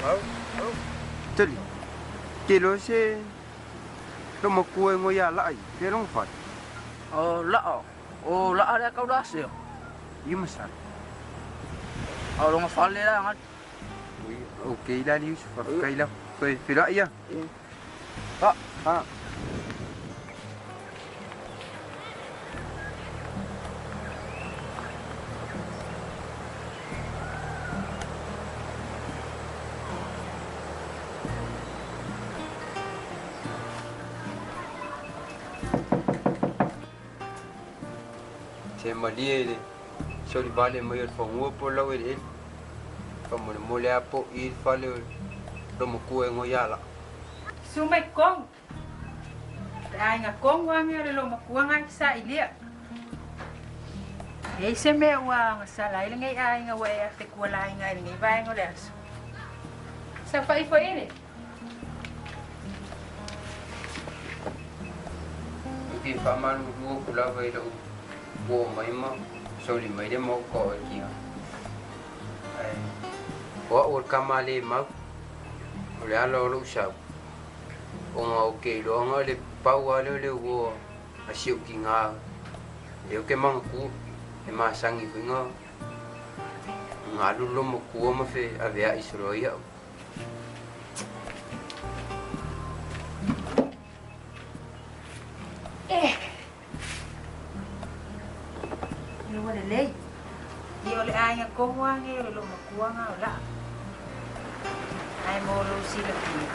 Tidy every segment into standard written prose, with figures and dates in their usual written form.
Tali, ke lo se lo makua e ngoi a laa i, pe longa fale. O laa, o laa lea kau la seo. I masala. O longa fale la ngat. Ok, la li Yusuf, kai la. Koe fila ia. Ha. Ha. Se malie le soli vale mai o le fagua po o le laueleele. Faamolemole lava po o i le fale o le matua e ngoi ala. Su mai kong. Le aiga kongu age o le loomakuaga e sailia. E ai se mea ua agasala ai lenei aiga ua e afe kualaina ai lenei vaega o le aso. Saofai ifo i le. Ou te faamalulu atu lava i lou uo mai ma soli mai le maoka o Ekia. Ae o au o le kama le mau, o le ala o lou sau, ona ou te iloaga le pau lava lea o le uo a si ou tina lea ou te manatua e masani foi na alu le loomatua ma feaveai solo ai au. Eh. Ua lelei. Ia o le aiga komo age o le loomakuaga o laa. Ae mo lou silafia,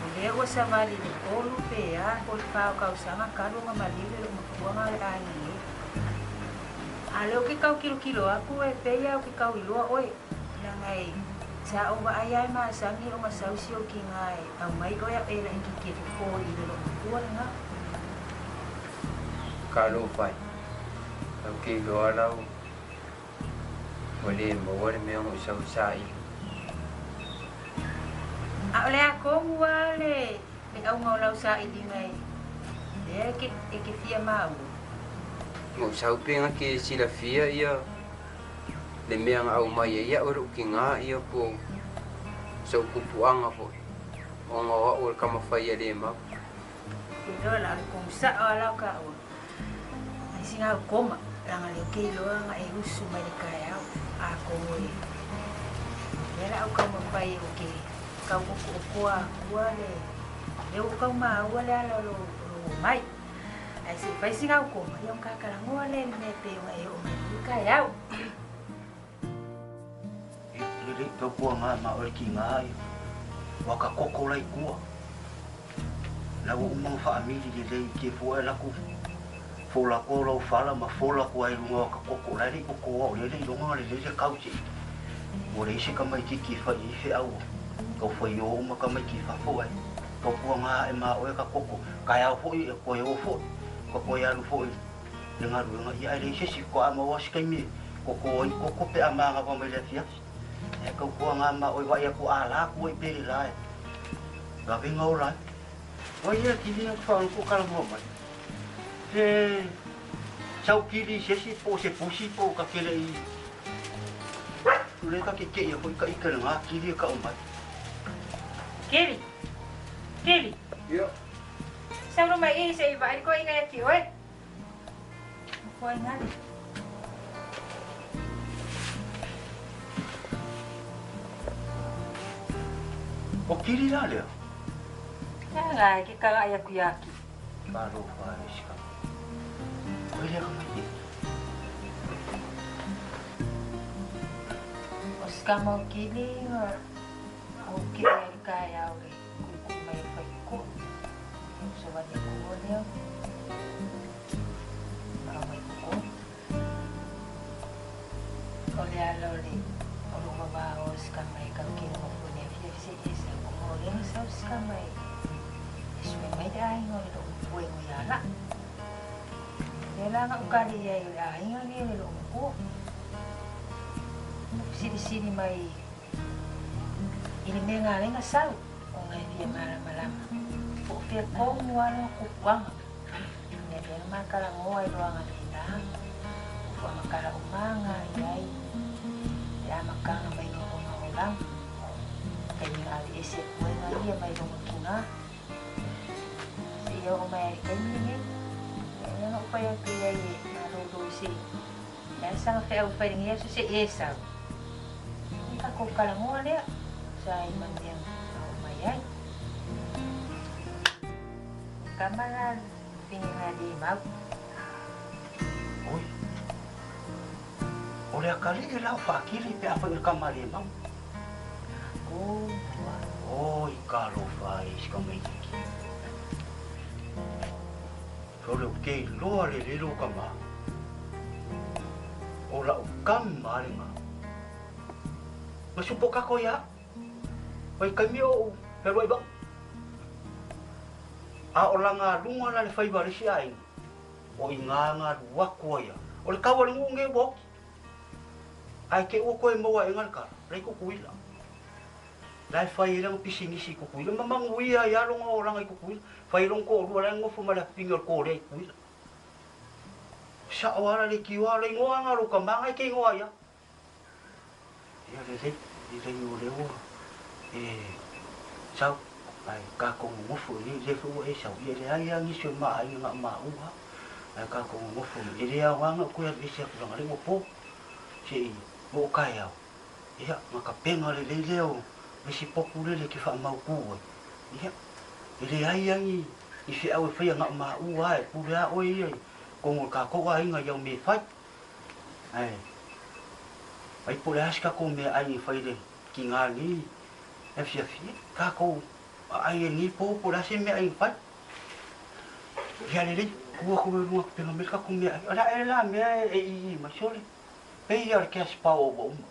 o lea ua savali i le 3 pe a po o le 4 o kausaga talu ona maliu le loomakuaga o le aiga nei. A o lea ou te tau kilokilo atu e pei lava ou te tau iloa oe, leaga e sa ou vaai lava e masani ona sau si ou tina e aumai oe au e laitiiti e fofo i le loomatua lena. Talofa e, ou te iloa lau Ua le maua le mea o sau saili. A o le a tonu lava le auga o lau sailiga e lea e te fia maua. Ua sau pe na te silafia ia le mea na aumai ai au e lou tina ia po o sou tupuaga foi, ona o au o le tama fai a le mau. Iloa la o le komu sa'o a lau ka'ua ai sina au koma leaga lea ou te iloa na e usu mai le taeao a komu e lea la au taumafai ou te tau okookoa akua le lea ua tau maua le ala o lou omai ae se i fai sina au koma ia ona tatalanoa lea i le mea e pei ona e oo mai ai i le taeao. Lelei tau kua ngā ma oe ki ngā ia. Wa ka koko lai kua. La ua uma nga whaamili le lei ke fua e laku fola ko lau fala ma fola ko ai lunga o ka koko lai lei koko o le lei longa le lei le kau se. Ua lei se ka mai tiki e whai i whe au. Kau whai o uma ka mai ki whafo ai. Kau kua ngā e ma oe ka koko. Kai au foi e koe o foi. Ka koe alu foi le galuega ia ae leai se isi faatoa maua se taimi e koko ai koko pe a manava mai le afiafi. Ae tau koa ngā ma oe vaai atu a la atu ai pe le la e lavenga ola ai. Oi ia kili na whaango ko kala mua mai. Se sau kili se isi po se pusi po ka kele i le ka ke ke ia foi ka ike le ngā kili e ka o mai. Kili! Kili! Ia. Sau mai i se i vaai koe inga ia ki oe. Koe ngale. O kiri la lea? Nga ke kanga ia ku ia ki. Malo fa e sika. Koe lea ka mai O sika mau kili o ke e kai au le kuku mai whai ko. So wa te ko leo. Au mai ko. O le ala o le o lo vava o sika mai kau ke mo fo ne fia se e sa ko mo le sa sika mai. E sue mai da ai ngo le lo pue ngo ya la. Le la nga ukali ia i le aiga le le lo ko. Silisili mai i le mea nga lenga sau o ngai fia malamalama. Po o fea komu ala o kupuaga. Mea lea na makalanoa i loaga le la. O fua makala umanga i ai. Le amakaga mai o ona olaga. Ese aku ai ga ia mai lona kiga. Seia oo mai lava i le taimi lenei. Ia lea na ou fai atu i ai e malolo i se le a saga feau e fai i lenei aso seia e sau. Ia tatou talanoa lea, tusa ai ma le mea na oo mai ai. O le tama la fine le mau. Oi, o le akalii la o Faakili pe afai o le kama le mau. O matua. Oi, talofa e si tamaititi. Sole ou te iloa lelei lou tama. O la'u tama lena. Ma supo kako ia au. Mai taimi o ou fealuai vaa. A o lagaluga la le faiva a le isi aiga, o iga ga alu atu ai a. O le tau a le nuu nei ua oti. Ae te ua toe maua aega le tala, la i Tutuila. La e fai ai lana pisinisi i Tutuila ma manuia ai lava lona olaga i Tutuila. Fai ai lona toalua la e nofo ma le afifine o le Korea i Tutuila. Sao lava la le tioa o le igoa na o lou tama na e te igoa ai lava. Ia lelei, lelei o lea ua e sau, ae tatou nonofo i nei, lea foi ua e sau, ia e leai lava nisi o le ma aiga na o maua lava, ae tatou nonofo i nei. E le aoga ona ou toe alu ese atu leaga o lea ua po, se i oo taeao, ia ona tapena lelei lea o le isi potu lele e te faamautu ai, ia e leai lava ni feau e faia na o maua lava, e pule lava oe ia i totonu o le tatou aiga i au mea e fai. Ae, ai po o le a se tatou meaai e fai i le tiga nei afiafi, ia, tatou aai ai nei po po o le a se meaai e fai. Ia lelei, tu atu loa i luga tapena mai le tatou meaai. O le a ea la mea e ii mai, sole, pei lava o le cash power ua uma.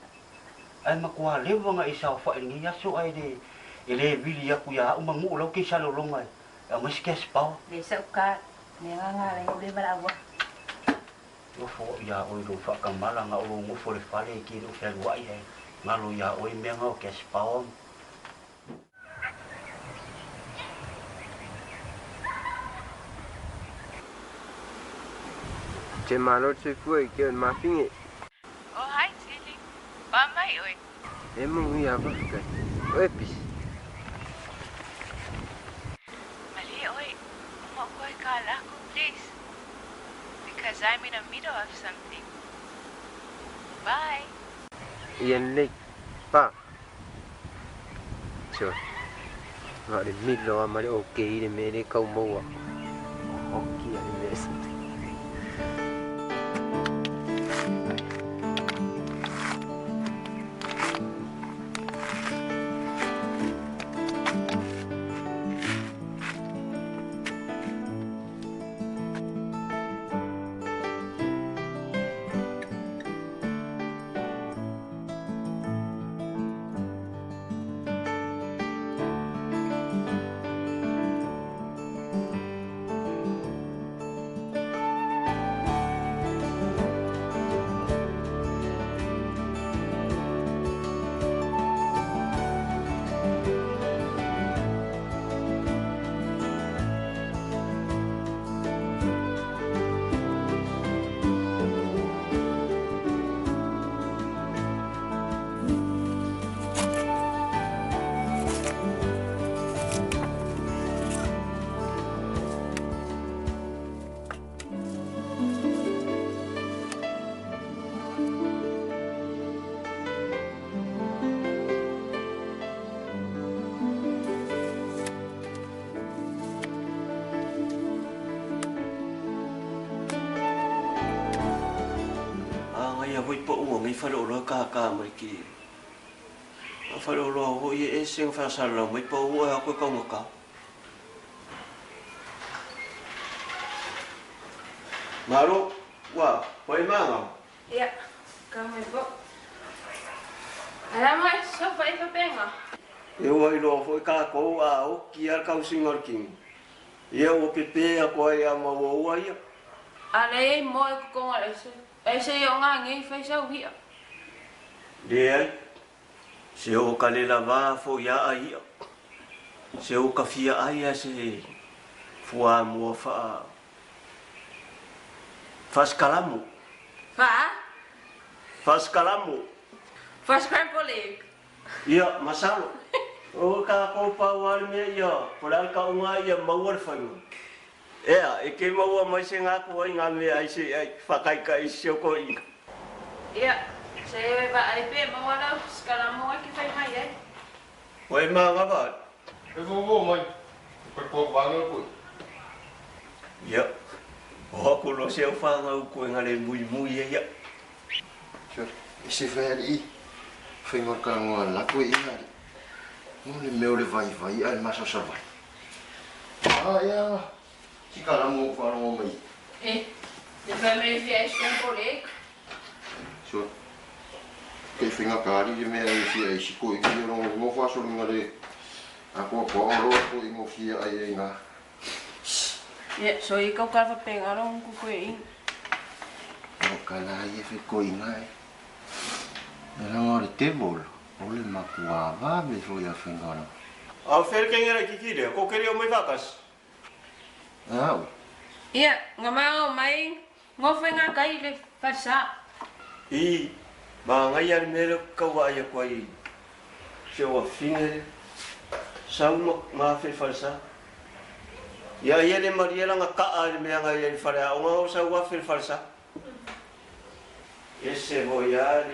Ae matua leva ona e saofai i lenei aso ae le e le vili atu ia au ma nuu la ou te i Salelologa e aumai se cash power. Le sau ka, le agaga ala i lou le valaau atu. Nofo au iā oe i lou faakamala na o lou nofo i le fale e te le o fealuai ae galo iā oe mea na o cash power. Te malo le soifua i ke o le mafine. Oh hi Tili, pa mai oe. E manuia fafetai. Oe pisi. Malie oe, uma o koe ka lako please. Because I'm in the middle of something. Bye. Ia lelei. Pa. Sure. Na o le milo lava ma le okay le mea lea e tau maua. Oki a le mea. A gaia foi paua ngai faleoloa e kākā mai ki a faleoloa foi e ese nga faasalalau mai paua e ako e kaugata. Malo, ua, ua e magau. Ia, ka mai po. Ala mai, sofa i fapenga. E ua iloa foi kākou a oki a le kausiga o le kini. Ia ua pepe aku ai a mauaua ia. Ala iai moa i kokonga ese. Ese i o nga ngei fai sau hia. Leai, se o ka le lava foi a ai ia. Se o ka fia ai a se fuamoa faa Faasikalamo. Faa? Faasikalamo. Fa scrambled egg. Ia, masalo. O ka ko pa wa le mea ia, po le a le kauga ia maua le faiga. Ea, e ke maua mai se ga ko ai ngā mea ai se ai whakaika i se o ko inga. Ia, se e vaai pe maua lau sikalamu ai ke fai mai ai. O e maa ngava. E fōfō mai, e koe wānga koe. Ia, o ako lo se au whāngau koe ngā le mui mui e ia. Sure, e se whai ali i, whai ngā karangoa la koe i ngā li. Mo le mea o le vai vai ai masa sa vai. Ah, ia, si ka rango wharongo mai. E, le fai mai fia e se ko. Sure. Kei whinga ka ari le mea e fia e si koe ki rongo ngo whaso ngā le a koa koa o roa koe ngo fia ai e ngā. Ia, so i kau kalfa penga rong ku koe i. O ka la i e whi koe ngā e. E ranga o le tebol, o le makua vave fo ia whinga ranga. A where kengera ki rea, ko kere o mai whakas. Au. Ia, ngā maa o mai, ngō whai ngā kai le wharsa. I, maa ngai ari mele kaua ai koe i. Se o whingere, sau ngā whe wharsa. Ia ia le maria langa ka a le mea ngai e whare a o ngā o sau a whe wharsa. E se ho ia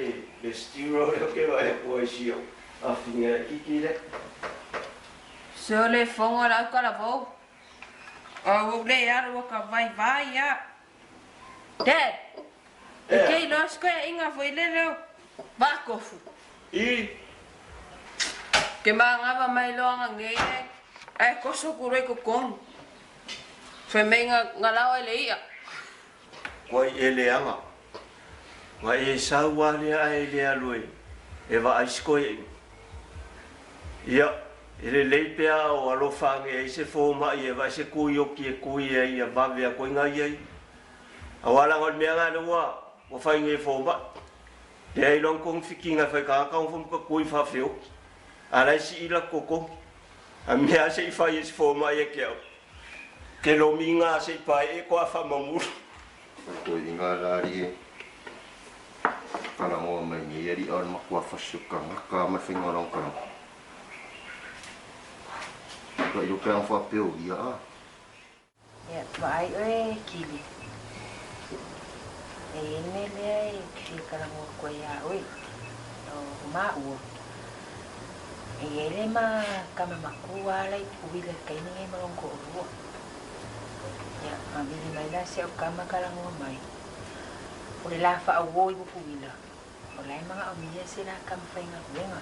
le stiro le o ke vai koe sio. A whingere kiki le. Se o le fongo lau kala vau. O le aru o ka vai vai ia. Dad, e kei loa se koe inga foi le leo. Vakofu. I. Ke maa ngava mai loa nga ngei e. Ai koso ku roi ko kong. Fai mai nga nga lao e le ia. Koe e le anga. Nga e sau a lea e le alue. E va ai koe. Ia, e le lei pea o alofa nge e se fō mai e vai se kui o ki e kui e ia vave a koe ngai ai. A wala ngol mea ngā nua, o whai nge fō mai. Le ai long kong fiki ngai whai ka kong fom ka kui wha whio. A lai si ila koko. A mea se i whai e se fō mai e ke au. Ke lo mi ngā se i pai e koa wha mamuru. Koe i ngā rāri e. Karangoa mai ni ari au makua whasuka ngaka mai whinga rong karanga. Ka iro pea wha peo ia a. Ia, vaai oe kili. E ene lea e ki karangoa koe a oe. O maua. E ele ma kama makua ala i puwila kaini ngai malong ko orua. Ia, ma vili mai la se o kama karangoa mai. O le la wha au i puwila. O lai manga o mia se la kama whainga ruenga.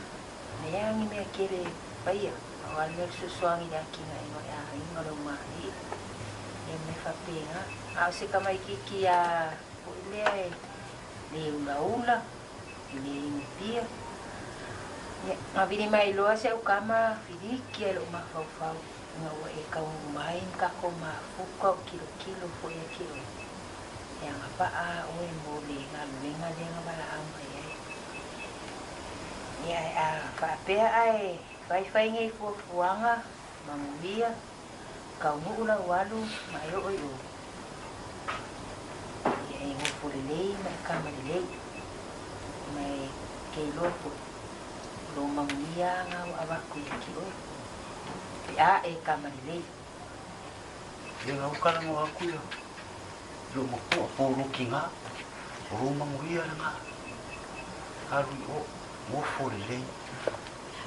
Na ia ngi mea kere paia. O al mea susuangi la kinga ingo e a ingo lo mahi. E me whapenga. A o se kama iki ki a o lea e le ula ula. E le ingo pia. Ia, ngā vili mai loa se au kama whiriki e lo mawhauwhau. Ngā ua e kau mai kako mafuka o kilo kilo fo ia ki oe. Ia ngā paa oe mō le ngā luenga le ngā wala au mai ai. Ia a whaapea ai whai whai ngei fuafuaga, manuia, kaunuu lau alu ma e oo i o. Ia e gofo lelei ma e kama lelei. Ma e keiloa foʻi. O lō manuia aga ua avaku ia ki oe. Pe a e kama lelei. Ia ngau karango aku ia. Lo makua pōro ki ngā. O rō manuia le ngā. Alu i o, ngofo lelei.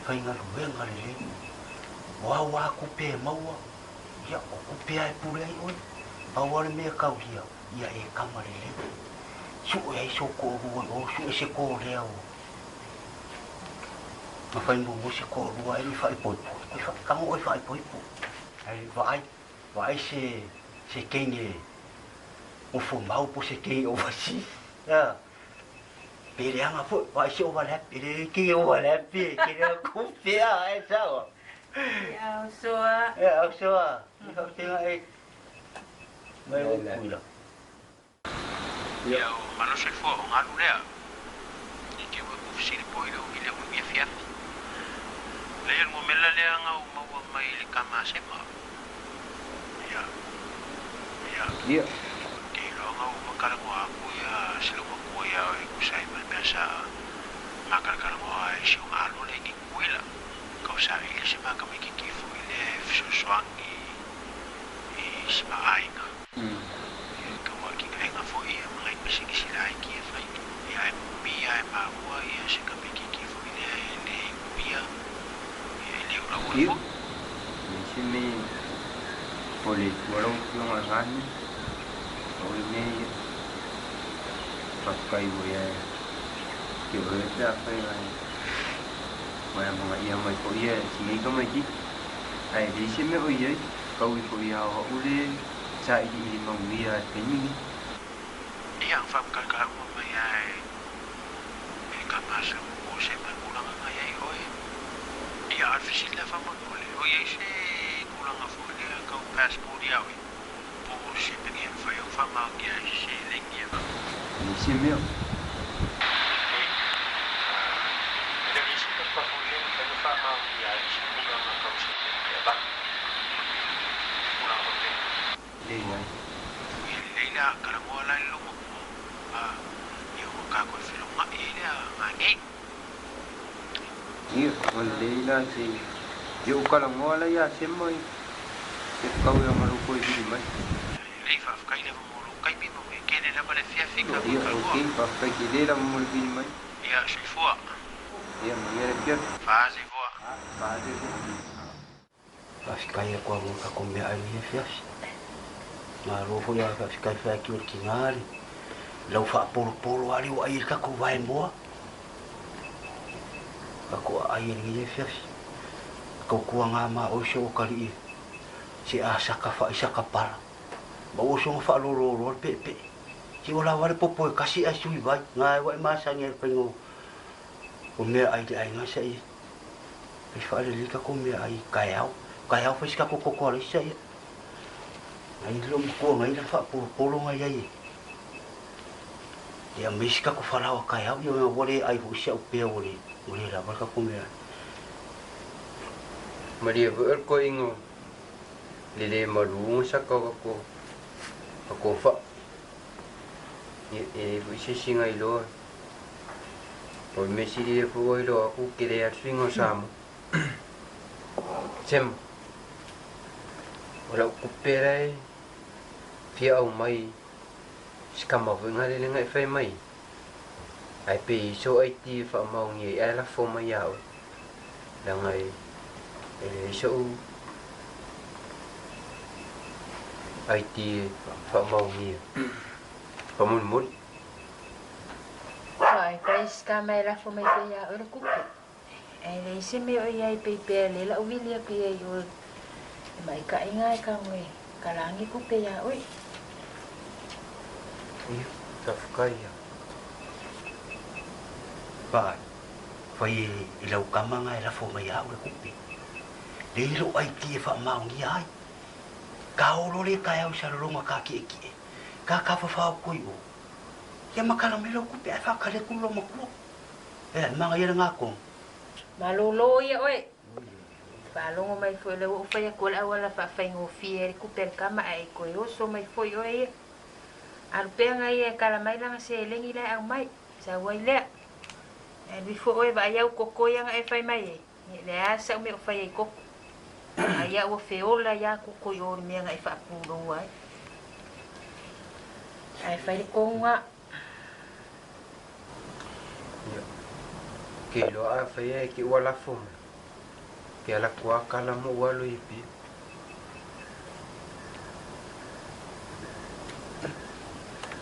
Whainga luenga lelei. O au a kupe e maua. Ia, o kupe ai pure ai oe. Pau ale mea kau ia, ia e kama lelei. Su e ai so ko rua o su e se ko lea o. Ma whai mo se ko rua e ni whai poi poi. Koi whai, kango oi whai poi poi. Ai vaai, vaai se kenge o fo mau po se kenge overseas. Ya. Pere anga fo, vaai se overlap, pere kenge overlap, pe kenge ku pe a e sawa. Ia, o soa. Ya, au soa. Ni hau tenga e. Mai o kuila. Ia o malo soifua o galu lea. I te ua kufisili po i le ui le ui afiafi. Lea le ngomela lea nga u maua mai le kama sema. Ia. Ia. Ia. Te iloa nga u makalagoa aku ia se lau makua ia e kusai ma le mea sa makalakalagaoa ai si o galo le i kuila. Kau saili se ma tamaititi foi lea e fesoasoani i si ma aiga. Ia tau atinaega foi ia ma nai pisinisi laiti e fai. Ia ae moomia e māua ia se tamaititi foi lea e le umia, ia e le ulaula Ia, foi. leai se mea o le Atua lau Afioga i gane, o le mea ia, faafetai ua ia te oe pe afai ua e amanaia mai foi ia si nei tamaititi. Ae leai se mea o i ai, tau ifo ia o au le sailiili manuia i le taimi lenei. Ia, na faamatalatala uma mai lava e le tama a Samoa o se ma tulaga na i ai oe. Ia, a o le fesili la faamolemole, o i ai se tulaga foi lea tau passport ia oe, po o se mea e mafai ona faamaonia ai se seleni e avatu? Leai se mea. Lelei. E le o le isi pepa foi lea e mafai ona faamaonia ai se tulaga tau seleni e avatu, tulaga faapena. Leai. Ia lelei la, talanoa la i le lou matua, a, ia ona ta toe felogai ai lea nanei. Ia, ua lelei la se i ou talanoa la ia Sema i se fekau e aga lou toe vili mai. Lelei, faafetai lava mo lou taimi ma ua tele lava le afiafi tatou Ia, talanoa. ok, faafetai tele lava mo le vili mai. Ia, soifua. Ia, manuia le afiafi. Faa soifua. Faa soifua. Faafetai atu lava mo le tatou meaai i lenei afiafi. Malo foi lava faafetai fai atu i le tina le lau faapolopolo lava lea ua ai ai le tatou vaemoa. Tatou aai ai i lenei afiafi. Tautuana ma oe si ou atalii se asaka fai saka pala. Ma ua soona faalololoa le peepee. Se ua lava le popo e tasi ae sui vai. Na e ua e masani ai i le faiga o meaai i le aiga sa ia. Fai faalelei tatou meaai i taeao. Taeao fai se tatou toto alaisa ia. Nai lou matua nai la faapolopolo na iai e. E aumai se tatou falaoa taeao ia ona ua le ai foi si au pea ua le ua le lava le tatou meaai. Malie foi o le toeaina le le malu na saka o tatou tatou faa. Ia e leai foi se isi na iloa. O le mea sili lea foi ua iloa atu e tele lava le suiga o Samoa. Sema, o lau tupe la e fia aumai si tama foi lena na e fai mai ai, ae pe i ai sou ID e faamaoni ai ae lafo mai ia oe, leaga e leai sou ID e faamaonia faamolemole. Ai, fai si tama e lafo mai pea ia oe le tupe. Ae leai se mea o i ai pei pea lea lau vili atu ai i oe e maikaʻi ga e kago e kala age tupe iā oe. Ia, faafetai ia. Fai, fai e lau tama na e lafo mai ia au le tupe. Leai lou ID e faamaonia ai. Ka olo le taeao i Salelologa ka kiekie. Ka tafafao atu i o. Ia ma kala mai lau tupe ae faatali atu lou matua. Ea, e manaia lena tonu. Malōlō ia oe. Faalogo mai foi o lea ua ou fai atu o le auala faafaigofie ai le tupe a le tama ae e toe oso mai foi oe ia. Alu pea ga ia e kala mai lana seleni la e aumai, sau ai lea. Ae alu ifo oe vaai au koko ia na e fai mai ai, ia e leai lava sau mea o fai ai koko. Ai au ua feola ia koko i o i le mea na e faapulou ai. Ae fai le kogu ga. Ia, ke iloa afai e te ua lafo mai, ke ala atu lava kala ma ou alo i Apia.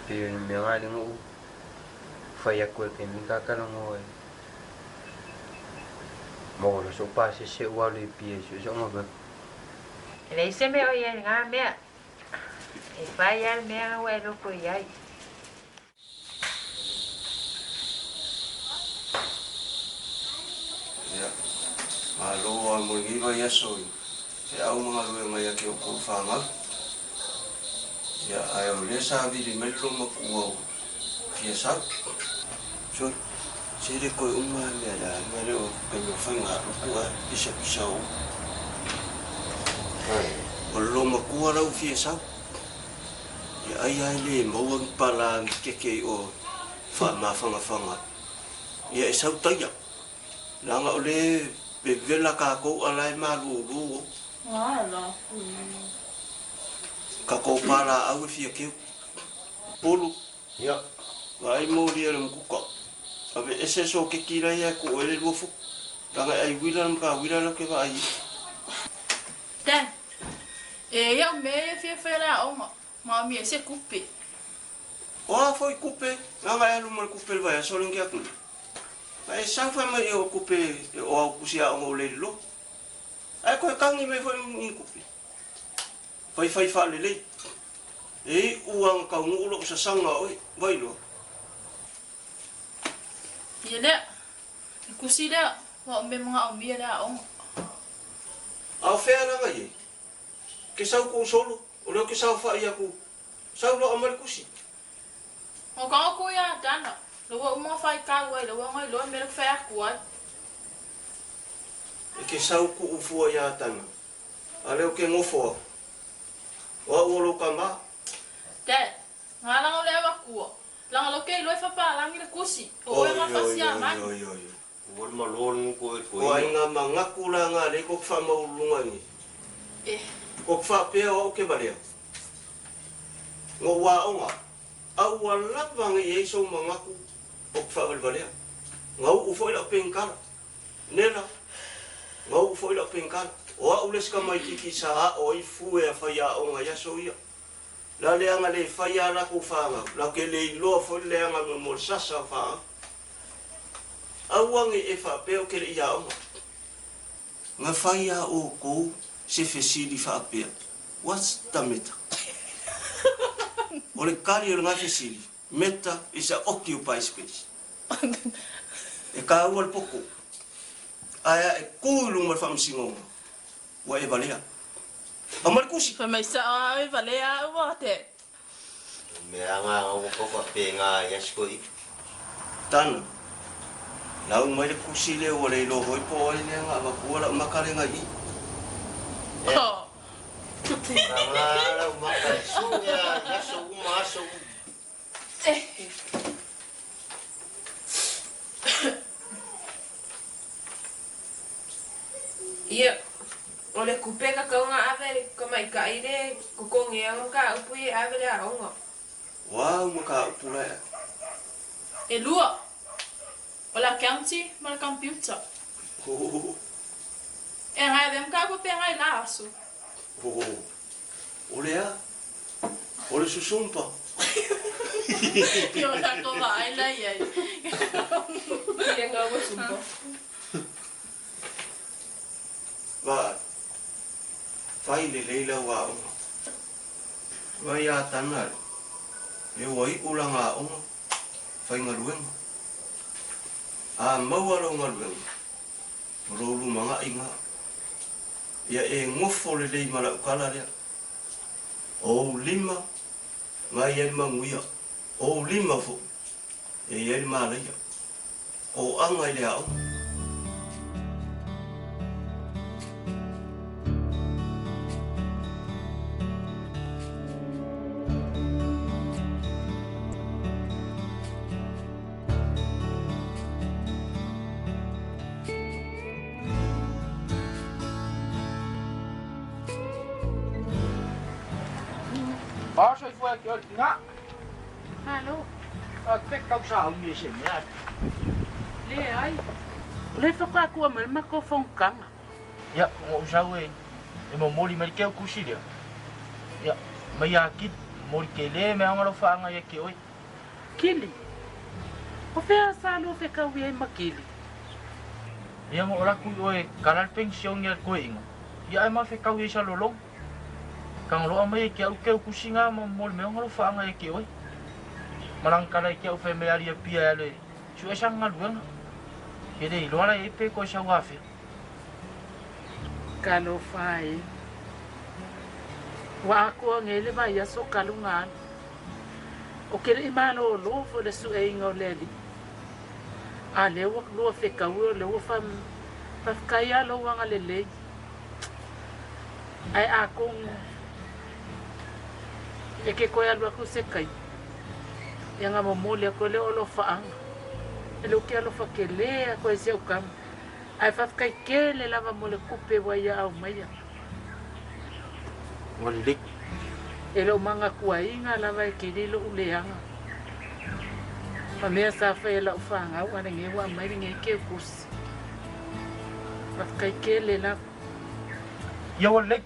Pei o le mea lena lea na ou fai atu ai i le taimi na ta talanoa ai. Maua loa so'u pasese ou alo i Apia e sue so'u galuega. E leai se mea o i ai i lena mea. E fai lava le mea ua e loto i ai. Ia, malo lava mo lenei vaiaso i feau ma galuega ia te outou fanau. Ia, ae o lea sa vili mai le loomatua o fia sau. Sole, se le toe uma lava mea le aiga lea o taimi o faigaupu ae pisapisa o upu. O le loomatua la ua fia sau. Ia ai lava e le maua ni pala ni keke i o faamafanafanga. Ia e sau taia. Leaga o le. Vevela kākou a la e malūlū o. Ka kou pālāʻau e fia keu. Pulu. Ia. Vaai moli a le mukuka. Ave ese so ke kila ia e ku ele lua fu. Langa e ai wila le mka wila le ke vaai i. Dad, e ia o mea ia fia whai le aoga, ma o mea se kupe. O a foi kupe, nganga e alu ma le kupe le vai aso le ngi aku nei. Ma e sau fai mai o kupe e o au kusi aoga o le lilo. Ae koe kangi mai foi ni kupe. Fai fai faalelei. E iʻu aga kaunuu loʻu sasaga oe, Vailoa. Ia lea, e kusi lea, ua o mea manaʻomia le aoga. A o fea laga i ai? Ke sau kuʻu solo, o lea ke saofaʻi aku, sau loa aumai le kusi. O ka oku ia Dana, lo ua uma whai kau ai, lo ua ngai loa mea le whai aku ai. E ke sau kuʻu fua iā Tana, a leo ke ngofo aku. O aʻu o lou kama. Dad, ngā langa o le au akua. Langa lo ke iloa e whapalangi le kusi, o oe ngā whasi a mani. Oi, oi, oi, oi. Ua le malo le nguku e O aiga magaku la ngā lei ko whamaulunga ni. Eh. Ko whapea o au ke valea. Ngo wā onga. Au ua lava ngai ei sou magaku o ku whaavalivalea. Ngau u foi lau penkala. Nela. Ngau u foi lau penkala. O au le sika mai kiki sa a o i fue a whai a onga ia so ia. La leanga le whai a lako whaangau. La ke le iloa foi leanga me mo le sasa o whaangau. Au ange e whaapea o ke le ia onga. Nga whai a o kou se fesili whaapea. What's the matter? O le kari o le ngā fesili. Meta is a occupy space. E ka ua le poko. Aia e kū i lunga le whaamasingonga. Ua e valea. A mai le kusi. Whai mai sa o e valea ua te. Mea ngā ngā waka wha pe ngā ia siko i. Tana. Lau mai le kusi le ua le ilo hoi po ai le ngā wakua lau makalenga i. Oh. Ngā lau maka e su ia ia so uma aso u. Eh. Ia, o le kupe ka kaunga ave le ka mai ka ile kokonge ang ka upu i ave le aoga. Wau ma ka upu lea. E lua. O la county ma le computer. Oh. E ngai vem ka upu pe ngai la aso. Oh. O lea. O le susumpa. Ia o la ko vaai la ia. Ia ngā ua sumpa. Va. Whai le leila wa onga. Vai a tana. E ua i ula ngā onga. Whai ngā luenga. A maua lau ngā luenga. O rolu manga i ngā. Ia e ngofo le lei mala ukala lea. O lima. Ngā ia le manguia. O lima fo. E ia le malaia. O anga i le aonga. A soi fua ke o ngā. Halo. A pe kau sa au ni se mea. Le ai. Le whakakua mai mako whongkanga. Ia, ngo usau e e mo moli mai ke kusi lea. Ia, mai a ki moli ke le me anga lo whaanga ia ke oi. Kili. O whea sa lo whekau ia makili. Ia ngo ora kui oe kalal pension ia koe inga. Ia e ma whekau ia sa lolong. Kang loa mai ke au ke kusi ngā mo moli me anga lo whaanga ia ke oi. Malang kala ke au whe me ari a pia ele. Su e sang ngaluenga. Ke le iloa la e pe koe sa wawhea. Ka lo whai. Wa ako ngele vai aso kalungan. O ke le imalo lo fo le su e inga o leli. A le ua lua whekau o le ua wham whawhkai lo wanga le lei. Ai a kong e ke koe alu aku se kai. Ia ngā momoli ako le o lo whaanga. E le uke alo whakele a koe se ukam. Ae faafetai lava mo le kupe ua ia aumaia. Ua lelei. E loo magatuaina lava e keli lo'u leaga. Ma mea sa faia la'u fagau a legē ua aumai legē keukusi. Faafetai tele lava. Ia ua lelei.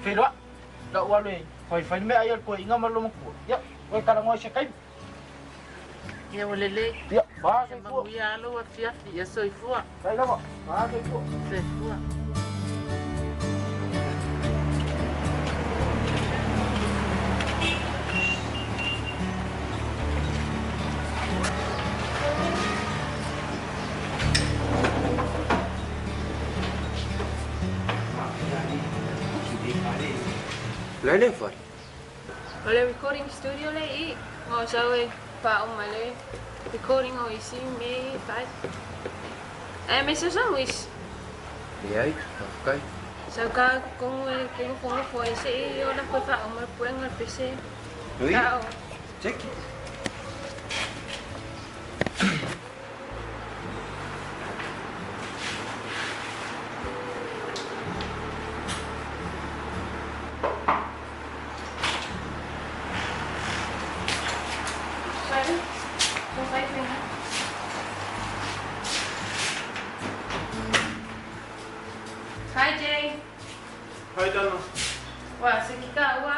Feiloai. La'u alu e faifai le meaai a le toeaina ma le lomatua. Ia, oe talanoa i se taimi. Ia ua lelei. Ia, pa soifua. Manuia alo afiafi. Ia soifua. Sai lava. Pa soifua. Soifua. Le le fale. O le recording studio le i. O sau e faauma le recording o isi mea e fai. Ae me se sau isi. Leai, faafetai. Sau ka kongo e ke kongo fo e se i o la koe faauma le puega le pese. Ui. Kao. Check. Sorry. So fai fai. Hi Jay. Hi Dana. Wa se kita wa.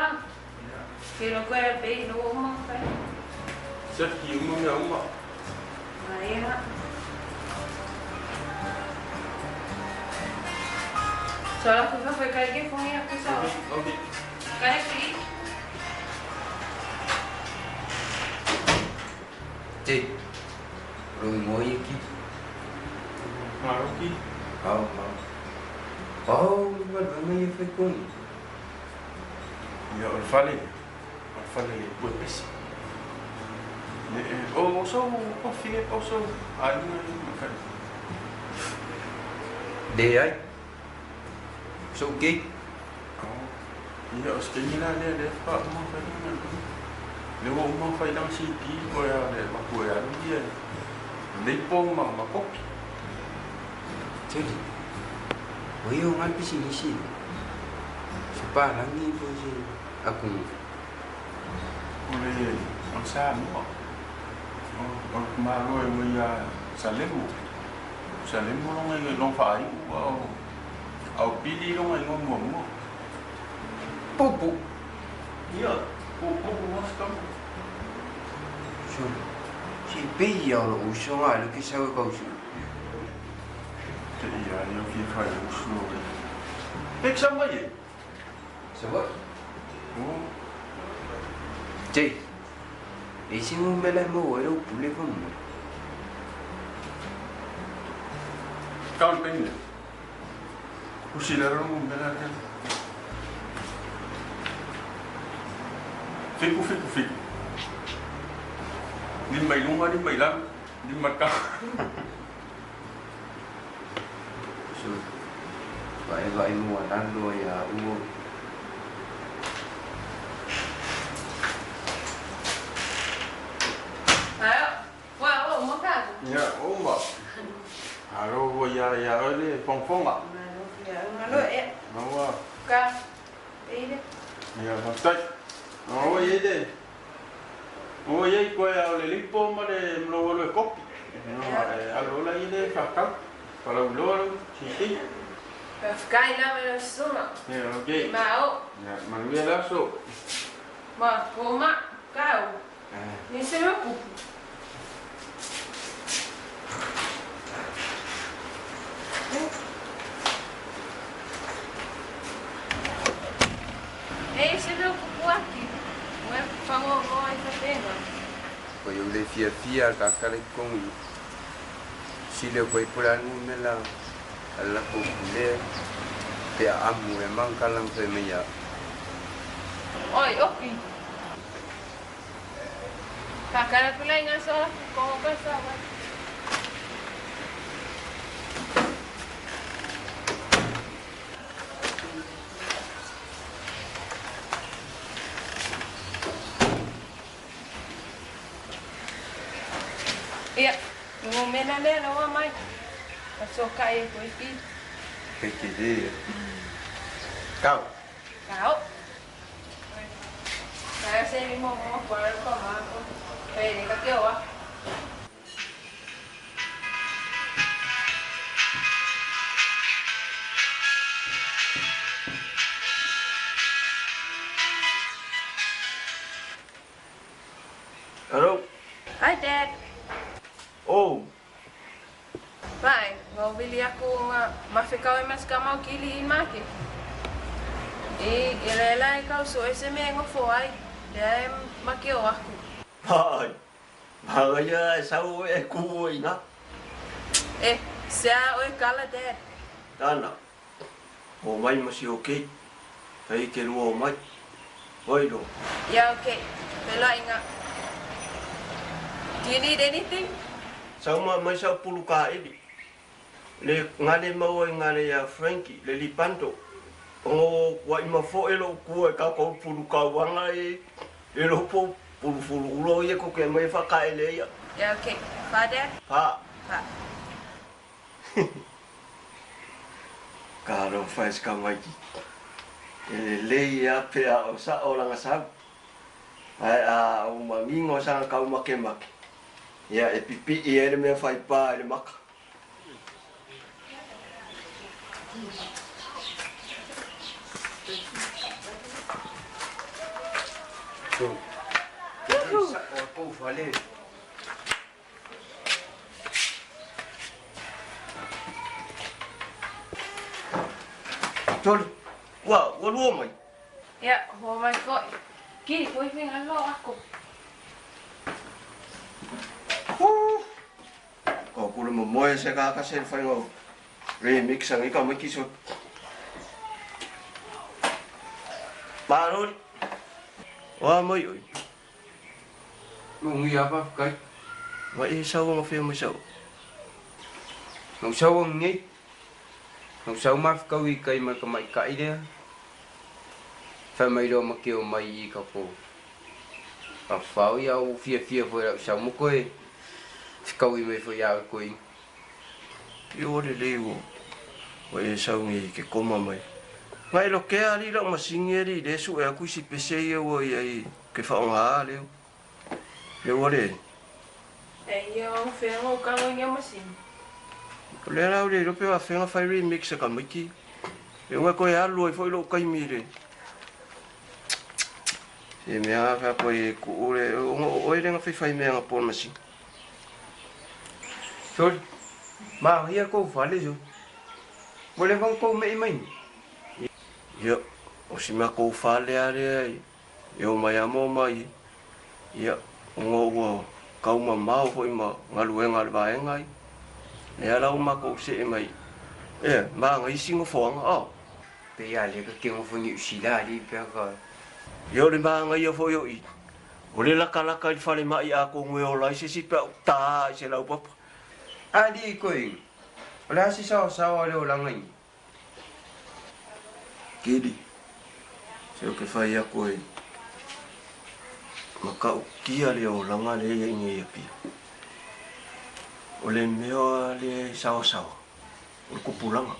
Ke lo koe pe no o mo fai. Se ki uma mea uma. Maria. So la kuka foi kai ke fongi aku sa. Okay. Kai ki. Jay. Roi ngoi ki. Malo ki. Au, au. Au, le galuega ia fai koni. Ia o le fale. O le fale pue pesi. Ne o so o fine o so aiga i ma fale. Leai. So ke. Ia o se la le le fa uma fai na. Le o uma fai lang si ti ko ya le ma ko ya ni ia. Le po ma ma kopi. Tuli. O ia o ngal pisinisi. Se palangi po se aku. O le o sa mo. O malo e o ia Salemo. Salemo longa i long fa ai o au pili longa i ngomua mua. Popo. Ia, popo mo sta. So. Si pe ia o lo uso nga le ke sa kau su. Te ia ia ki fai uso. Pek sa mai e. Sa wa. O. Jay. E si mo mela mo e o pule ko mo. Kau le penge. Usi le rongo mela le. Fiku fiku fiku. Ni mai lunga ni mai lang ni maka. So. Vai vai mo alando ia uo. Ayo. Wa o mo ka. Ia o ma. Alo wo ia ia ole fongfonga. Malo ia malo e. Maua. Ka. Eile. Ia faafetai. O ia de. O ia ko ia o le lipo ma le mlo lo e kopi. Alo la ia le fa kau. Fala ulo lo si si. Faafetai lava i lau susuga. Ia okay. Ma o. Ia manuia le aso. Ma koma kau. Ni se me kupu. E se me kupu aki. Ue fango mo ai fa tenga. Ko yo le fia fia ka kale kongi. Si le ko pula nu mela ala ko pule pe amu e mang kalang fe me ya. Oi, oki. Ka kala kula inga sola ko ko sa wa. Ia, mo mena le no mai. Fasokai ai foi ki. Kai ke le. Kau. Kau. Kaya se mi mo mo kwa ko ma ko. Pe ka ke wa. Hello. Hi Dad. Oh. Vai, vau vili aku nga mawhekau e mas ka mau kili in make. E, e le la e kau so e se me ngofo ai, le ai make o aku. Vai. Magaia e sau e ku i na. E, se a oe kala Dad. Tana. O mai ma si o kei. Hei ke lua o mai. Oi lo. Yeah, okay. Pelo inga. Do you need anything? Sau ma mai sau pulu ka ili. Le ngale maua i ngale ia Frankie, le lipanto. O wa ima fo e lo kua e ka ko pulu ka wanga e e lo po pulu fulu ulo ia ko ke mai fa ka ele ia. Yeah, okay. Pa, Dad? Pa. Pa. Ka ro fa ska mai ki. E le lei a pe a o sa o langa sau. Ai a o mangingo sa ka uma ke make. Ia e pipi i e le mea whai pā e le maka. So. Sa o ko fale. Tolu. Ua, ua lua mai. Yeah, ho mai foi. Kiri, foi vem alo aku. Ko kule mo moe se ka ka se whai ngau. Remix ang ika mai kiso. Marori. Wa mai oi. Mo ngi apa kai. Wa e sau nga whia mai sau. Ngau sau ang ngi. Ngau sau ma kau i kai ma ka mai kai lea. Whai mai lo ma ke o mai i ka ko. Ka whau ia o fia fia fo rau sau mo koe. Kau i mai fo ia koe. I o le lei o. Wa e sau ngi ke koma mai. Ngai lo ke ali lau masingi ali le su e aku si pese ia ua ia i ke whaonga a leo. Le ua le. E ia o whenga o kango i masini. O le rau le rope wa whenga whai remix a ka maiki. E unga koe alu ai foi lo kaimi le. Se mea whea koe e ku ure, o oe renga whai whai mea nga pōn masingi. Sorry. Ma hia ko fale so. Mo le fang ko me mai. Ia, o si mea kou whale a rea i. E o mai a mō mai. Ia, o ngō ua kauma mao foi ma ngaluenga le vaenga i. Le ala o mako se e mai. E, ma ngai singo foanga, o. Pe ia le ka ke ngo ni usila ali pe ka. Ia o le maanga ia foi o i. O le laka laka i whare mai a ko ngwe o lai se si pe tā i se lau papa. Ali koe. O le asi sao sao le o langa i. Kiri. Se o ke whai a koe. Ma ka ukia le o langa le ia inge ia pia. O le mea le sao sao. O le kupulanga.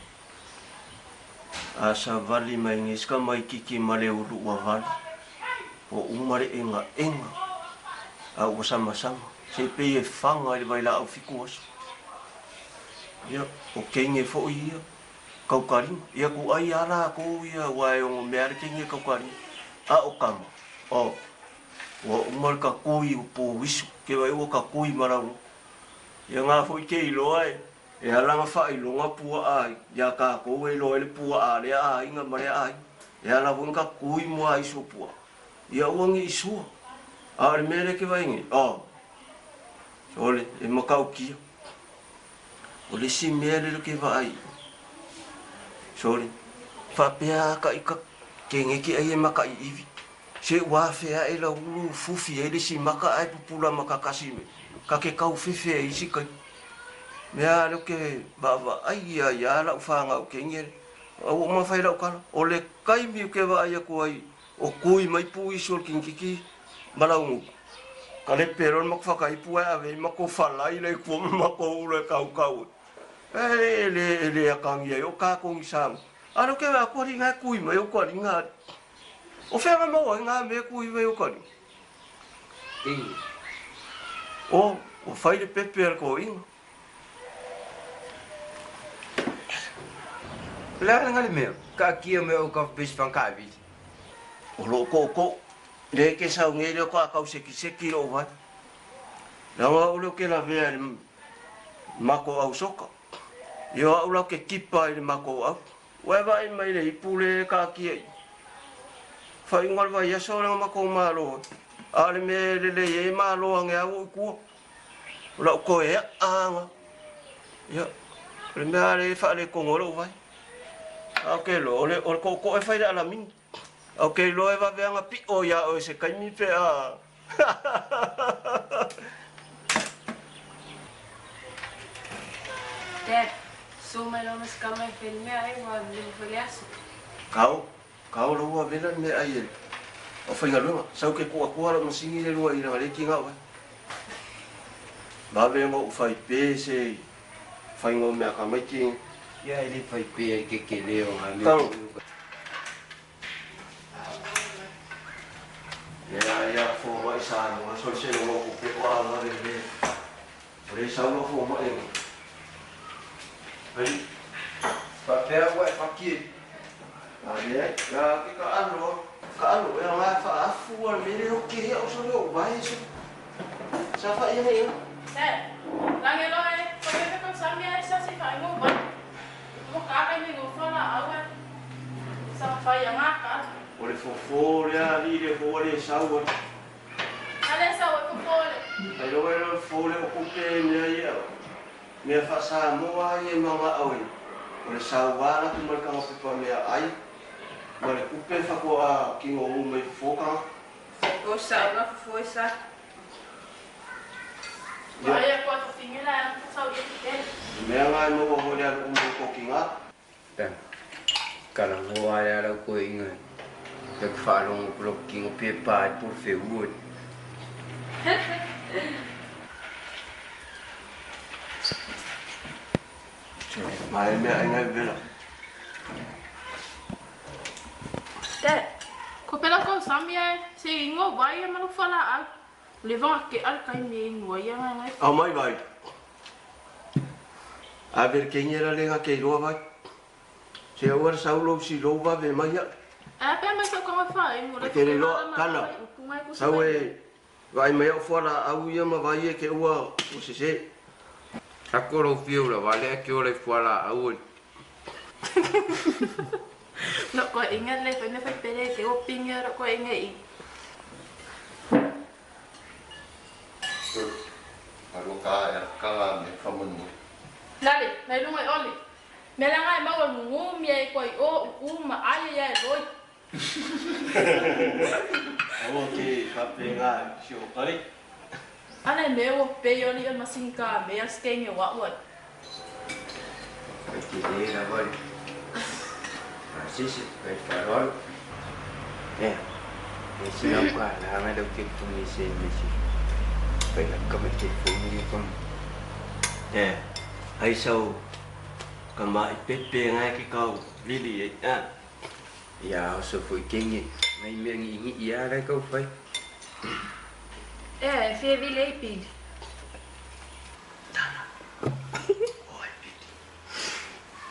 A sa vali mai ngiska mai kiki ma le ulu ua vali. O umare enga enga. A ua sama sama. Se pe e whanga i le vai la au fiku aso. Ia, o kenge fo ia. Kaukaringa. Ia ku ai ala ko ia wa e o mea le kenge kaukaringa. A o kama. O, ua umar ka kui o pō wisu. Ke vai ua ka kui marau. Ia ngā foi ke iloa e. E alanga wha ilonga pua ai. Ia ka ko e loa le pua a le a inga mare ai. E ala wong ka kui mua i so pua. Ia uangi i sua. A le mele ke vaingi. O. Ole, e makau kia. O le si mea le ke vai. Sorry. Whapea ka i ka ke ngeke ai e maka i iwi. Se wā whea e la ulu fufi e le si maka ai pupula maka kasi me. Ka ke kau fefe e isi kai. Mea lo ke va ai ia ia la uwhanga o ke ngere. Au o mawhai lau kala. O le kai mi o ke wa ai aku ai. O kui mai pu i sol kinkiki malaungu. Ka le pero mako whakaipu ai ave mako whalai le kua mako ule kau kau. E le e le akangi ai o kākou i Samoa. A lo ke a kua nga kui mai o kua nga. O whea nga maua ngā mea kui mai o kua Inga. O, o whai le pepe al ko inga. Le ala nga le mea, ka kia me o ka bes whankavi. O lo ko ko, le ke sau nge le ko akau seki seki lo vai. Lawa o le ke la vea le mako au soka. Io au lau ke kipa i le mako au. Ua vai mai le ipu le ka kia i. Whai ngal vai aso le mako malo. A le me le le e malo ange au i kua. O lau ko e anga. Ia, le mea le wha le kongo lo vai. A ke lo, o le o le ko ko e whai le alamini. O ke lo e wawe anga pi o ia o se kaimi pe a. Dad, so mai lo mas kama e filmea e wa le fele aso. Kau, kau lo ua vela me ai e. O whainga lunga, sau ke kua kua la masingi le lua i ranga le ki ngā wai. Wawe ngā u whai pē se whai ngā mea ka mai ki. Ia e le whai pē ai ke ke leo ngā mea. Tau. Ia ia fō mai sa ngā soi se ngā ku pe o a ngā le le. O le sau ngā fō mai ngā. Hei. Whapea ua e whakie. A le, ka ke ka alo, ka alo e ngā wha afu a me le o ke o so le o vai so. Sa wha ia ia. Dad, lange lo e, ko pe ko sa mea e sa si wha ingo vai. Mo ka ka ni ngo fa la au e. Sa wha ia ngā ka. O le fofo le a li le fo le sau a. Ale sa o fofo le. Ai lo e lo fo le o kupe mea ia. Mea wha sa moa i e manga au e. O le sau wala ku mal kanga pepa mea ai. Ma le kupe whako a ki ngō u mai fofokanga. O sa o fofo e sa. Ko ai ko to fingela e sa o ye te. Mea ngai maua ho le alu umu ko ki ngā. Tana. Kala ngoa le ala ko inga. Te whaalongo kulo ki ngō pie pā e pur whe ua. Mai mea ai ngai vela. Dad, ko pela ko sa mea e se ingo vai e malu fa la au. Le vanga ke al kai me ingo ia ngai ngai. Au mai vai. A ver ke ngera lenga ke roa vai. Se au ara sau si lo va ve mai ia. A pe mai sa ko fa ingo le. Ke le loa kana. Sau e vai mai au fuala au ia ma vai e ke ua o se se. Ako lo whiu la wale a ke o le fuala au. No ko inga le fe me fe pere ke o pinga ro ko inga i. Alo ka e kanga me whamanu. Lale, mai lunga i oli. Me la ngai mau ngungu mi ai koi o u ma ai ia e loi. Aua ke whape ngā si o kare. Ana me o pe oli o masinga me a skenge wa wa. Kai te le la wale. A sisi, kai wharolo. Ea, e si lau ka la ngai lau ke kumi se me si. Kai la kama te fōngi ni kama. E, ai sau ka mai pepe ngai ke kau vili e. A. Ia o so fo i kenge. Ngai mea ngi ingi ia rai kau whai. E, e fia vile i pili. Oi pili.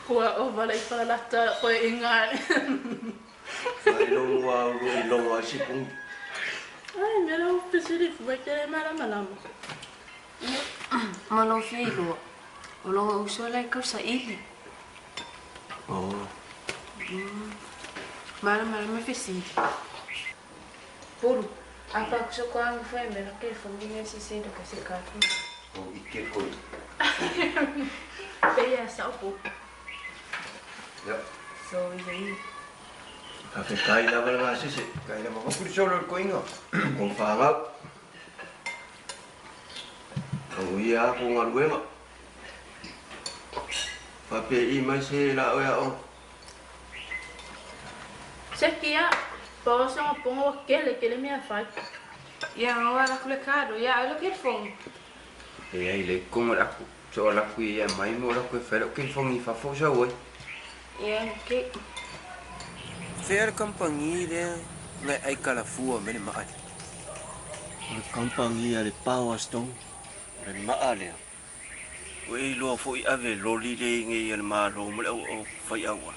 Kua o wala i whalata koe inga. Mai longo au ro i longo ai si pungi. Ai, me lau pesiri fua ke le mala malama. Ma lo fia i loa. O longa uso lai kau sa ili. Oh. Mala malama fesili. Puru, apa kuso ko ang fue me lo ke fongi me si se ka se ka. O i ke koe. Pe ia sa opo. Ia. So ia i. Ka whe kai lava le ngā sese. Kai lava wakuri solo le koinga. Ko whangau. Ko ia ko ngā luenga. Whape i mai se la oea o. Se kia, pa o se nga ponga wa kele kele mea fai. Ia ngawa la kule kado, ia alo ke fongi. E ai le kongo le aku. So o laku ia mai mo laku e whai ke fongi fafo sa oi. Ia, okay. Fea le kampangi lea ngai ai kalafua me le maa. O le kampangi a le Power Stone. O le maa lea. O e iloa fo'i ave loli le i a le Malo ma le au fai aua.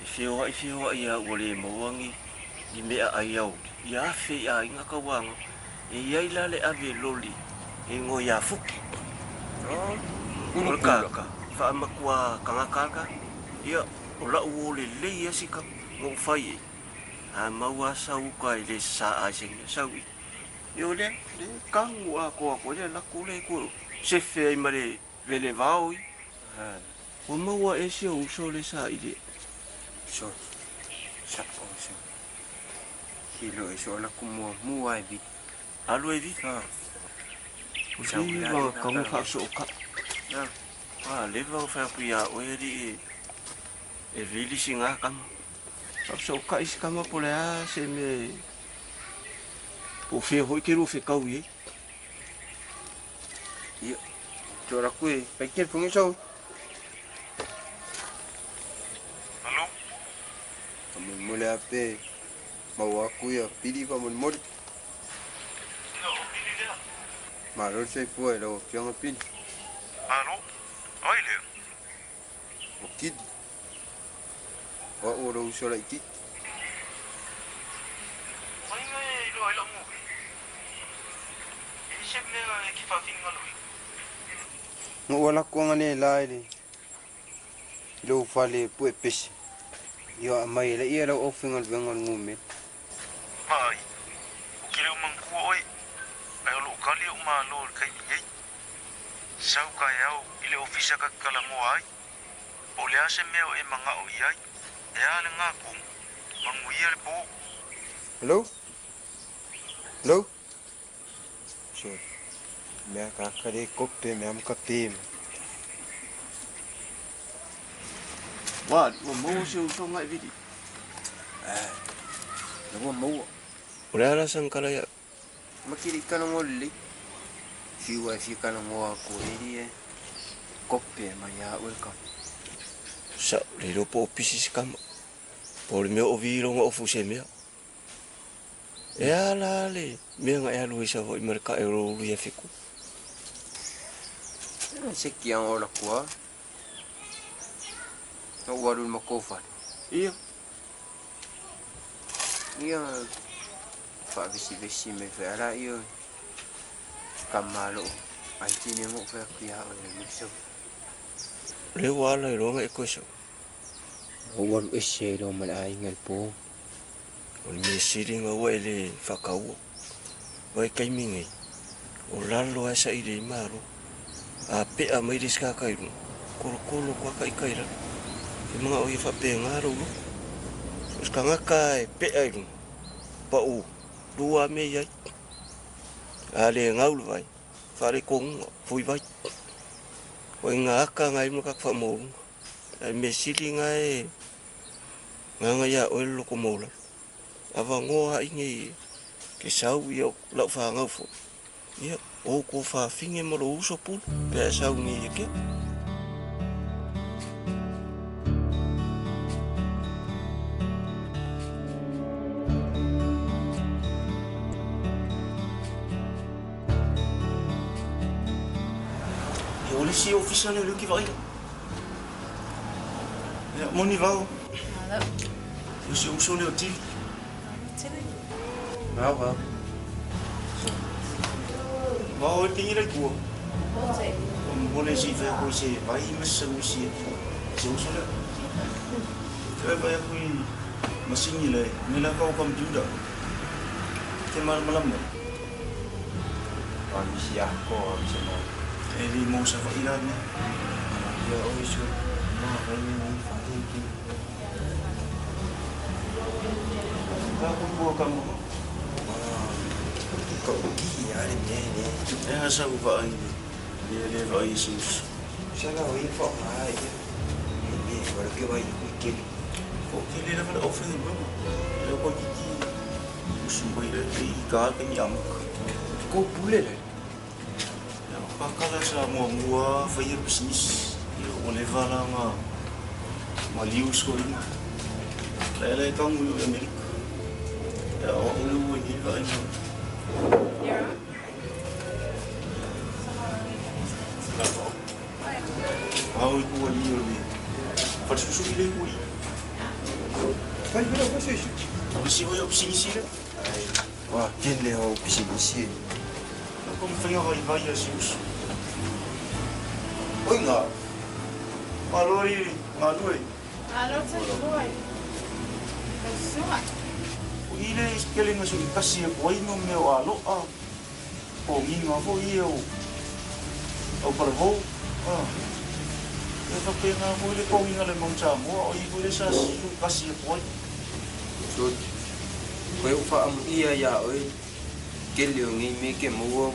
E feoa'i a ua le maua ni mea ai au. Ia afe i aiga kauaga. E iai la le ave loli e igoa ia Fuki. O le kaka, faamatua tagata Ia, o lau o le lei e sika ngo fai e. A maua sau ka i le sa ai se mea sau i. Ia o lea, le kangu a koa ko lea laku le ko sefe ai ma le vele vao i. Ua maua e si o uso le sa i le. So, sa o so. Hilo e so laku mua mua e vi. Alu e vi? Ha. O si ma kangu ka so ka. Na. A leva o whai aku ia oe ri e vili si ngā kama. Ka so ka isi kama po le a se me po whia hoi ke rua whekau i e. Ia. So laku e, pai ke fongi sau. Alo? Ka molemole ape maua aku ia pili faamolemole. Ia, o pili lea. Malo le soifua i lau afioga Pili. Malo? O ai lea? O Kili. O a'u o lou uso laʻitiʻi. O ai nga e iloa ai la'u gō? E i se mea e ke faafinagaloina? Na ou alaku agalelā i le i lou fale puepese. Ia aumai ai laia lau aufaigaluega o le gomele. Vaai, ou te le o manatua oe, ae o loo kali o'u malo i le taimi nei. Sau taeao i le ofisa ta te talanoa ai. Po o le a se mea o e mana'o i ai. E a lena tonu, manuia le pō. Hello? Hello? Sorry. Mea ka le kope mea ma ka pe ma. Wa, ua maua si ou usoga e vili. Eh, na ua maua. O le a la sangakala ia. Ma ke le i kalagoa lelei. Fiu ai fia kalagoa aku e li e kope mai ia a'u e le kama. Sa le iloa po o pisi se kama. Po o le mea o viloga o fuse mea. E a la le mea na e alu ai Savaii ma le ka'e o lou ulu ia Fiku. Se kiaga o laku a. Na ou alu i le matou fale. Ia. Ia faavesivesi mai foi a laia o kama a loo aunty lea na ou fai atu ia oe e sau. O lea ua ala i loa na e koe sau. Ua ou alu ese ai loa ma le aiga i le pō. O le mea sili na ua e le faakaua. Vai taimi nei, o lalo ae saili ai malo. A pea mai le isi tagata i luga, kolokolo atu lava ita i lalo. E mana'o ia faapena lou loto. O se tagata e pea i luga, pa'u lua mea i ai. A le gau le vai, faalekonuga, fui vai. O ina aka ngai ma ka faamauluga. Ae mea sili na e gaga iā oe le loko maualalo. Avanoa ai nei ke sau ia la'u fanau foi. Ia, o outou fafine ma lou uso Pulu, pe a e sau nei ia kea. Ia, o le isi ofisa lea o lea ou te vaaia. Ia, moni vao. Malo. O si ou uso lea o Tili. Malo Tili. Vao vao. Vao e pingi lai tua. Ote. O mole si fai aku i se vai ma se sauisi e si uso lea. Te vai aku i masini le me la kau computer. Te malamalama. A misi ako a misi mo. E li mo sa vai la mea. Ia o iso. Ma vai me ni fa ki. Ka ku pua ka mo. Ka uki a le mea ne. E ha sa u vai le le vai si uso. Sa la o i fa ma ia. E ne wala ke vai ku keli. O ke le lava le ofe ni bama. Le ko ki ki usu mai le te i ka ka ni amaka. Ko pule le. Ia, Pakala sa muamua faia le pisinisi. Ia ua leva la ona maliu si toeaina. La e la e tagu i o i Amerika. Ia o au lea ua i nei le vaaiga. Ao i tua i o le falesuisui lea i tua i. Fai fai lau falesuisui. O le isi foi au pisinisi lea. Ua tele au pisinisi e. Ua kau mafai vaivai a si uso. Oi ngā. Malo i galue. Malo soifua i lau susuga. O i le kelega sui tasi e koai no mea o aloa o ngiga foi ia o au palavou. A e faapena foi le togiga le Mount Samoa o i foi le sa sui tasi e koai. George, Koe ua faamuia iā oe tele o nei mea e ke maua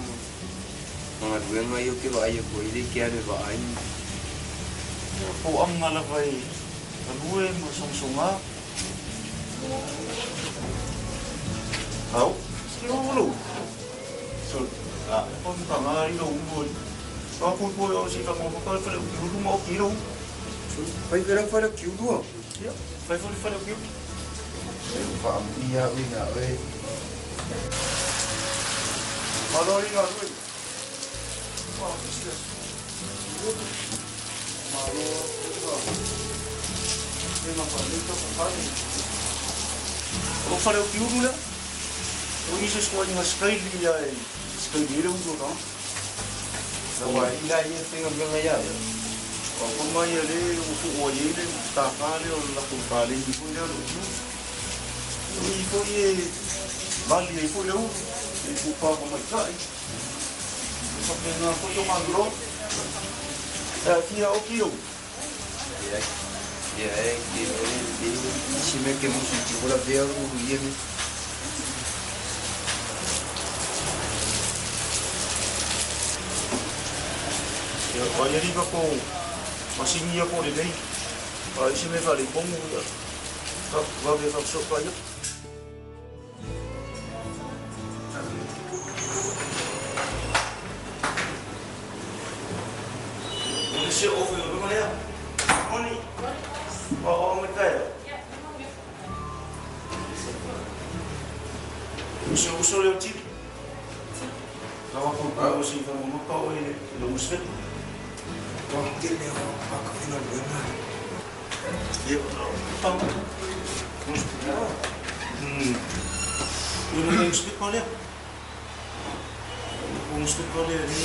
ma galuega ia ou te vaai atu ai le ke alu e vaai. Ia poaga lava e galue ma sogasoga. Au, se lou lou. So, a, e pa makaga ai lou ulu ai. A pui pui o si fa mo ka fale o kiulu ma o ki lou. So, fai fela fale o kiulu a. Ia, fai fale fale o kiulu. E faamuia au iā oe. Malo ai galue. Ua, sila. Malo, ua. E ma fa le ka fale. O fale o kiulu lea. O i se skoa inga skaili ia e skaili le ulu ka. Ua ila ia faiga mea ia ia. O ko mai e le o fu o ye le ta ka le o la ko pa le ni foi le o kiulu. O i foi e vali e foi le ulu. E ku pa ko mai kai. E fa pe nga foi o mangro. E fia o kiu. Ia ia e ke o le le si me ke musu ti ora vea ulu ia me. Ia vai ali ka ko masingi ia ko le nei. A i se me fa le pongu ia. Ka va ve fa so pa ia. O le se o foi o lunga lea. Moni. O o me kai. O se uso le o tili. Ka wa ko pa o si fa mo pa o e le usve. Ua tele o paka faigaluega. Ia pa. O le usve pa lea. O usve pa lea ni.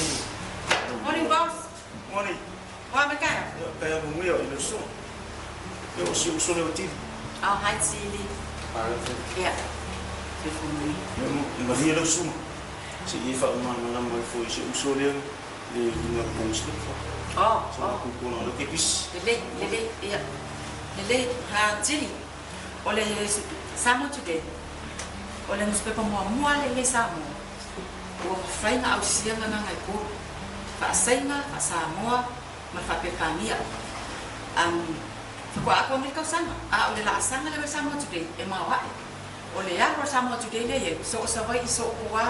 Morning, boss. Morning. Ua me kai. Ia kai a mo ia i le so. Ia o se uso le o tili. Oh, hi, Tilly. Ia. Se fumui. Ia mo malia le usuma. Se i fa ma na mai foi se uso le le lunga ko usve fa. Oh, Sa oh. ku ko na le kis. Lelei, lelei, ia. Lelei, ha, Tilly. O le Samoa Today. O le nusipepa muamua lea i Samoa. Ua mafai ona ausia gagaga e tolu. Faa-Saina, faa-Samoa ma le faa-Peretania. Um, faatoa atoa nei le tausaga, a o le laasaga lea o le Samoa Today e maoae. O le alu a le Samoa Today lea i ai, so o Savaii, so o tua,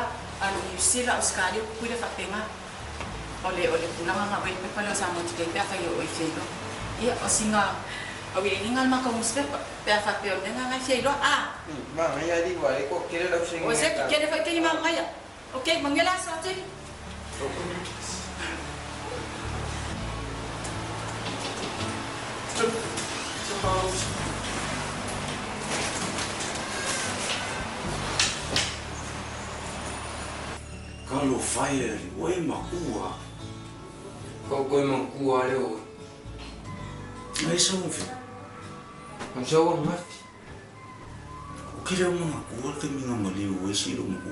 alu i Niu Sila, Ausetalia, Tutuila e faapena. O le o le tulaga na aumai i le pepa lea o Samoa Today pe afai o oe e fia iloa. Ia, o sina auiliiliga le matou nusipepa, pe a faapea o le mea lena e fia iloa, a! Manaia alii ua le koa kele lau O se kele foi kei manaia. Ok, manuia le aso, Tili. Talofa e alii, ua e makua. Kau koe makua le oe. Ngai sau fe. O sau angafi. O kele o mga kua le taimi nga maliu ai si lo maku.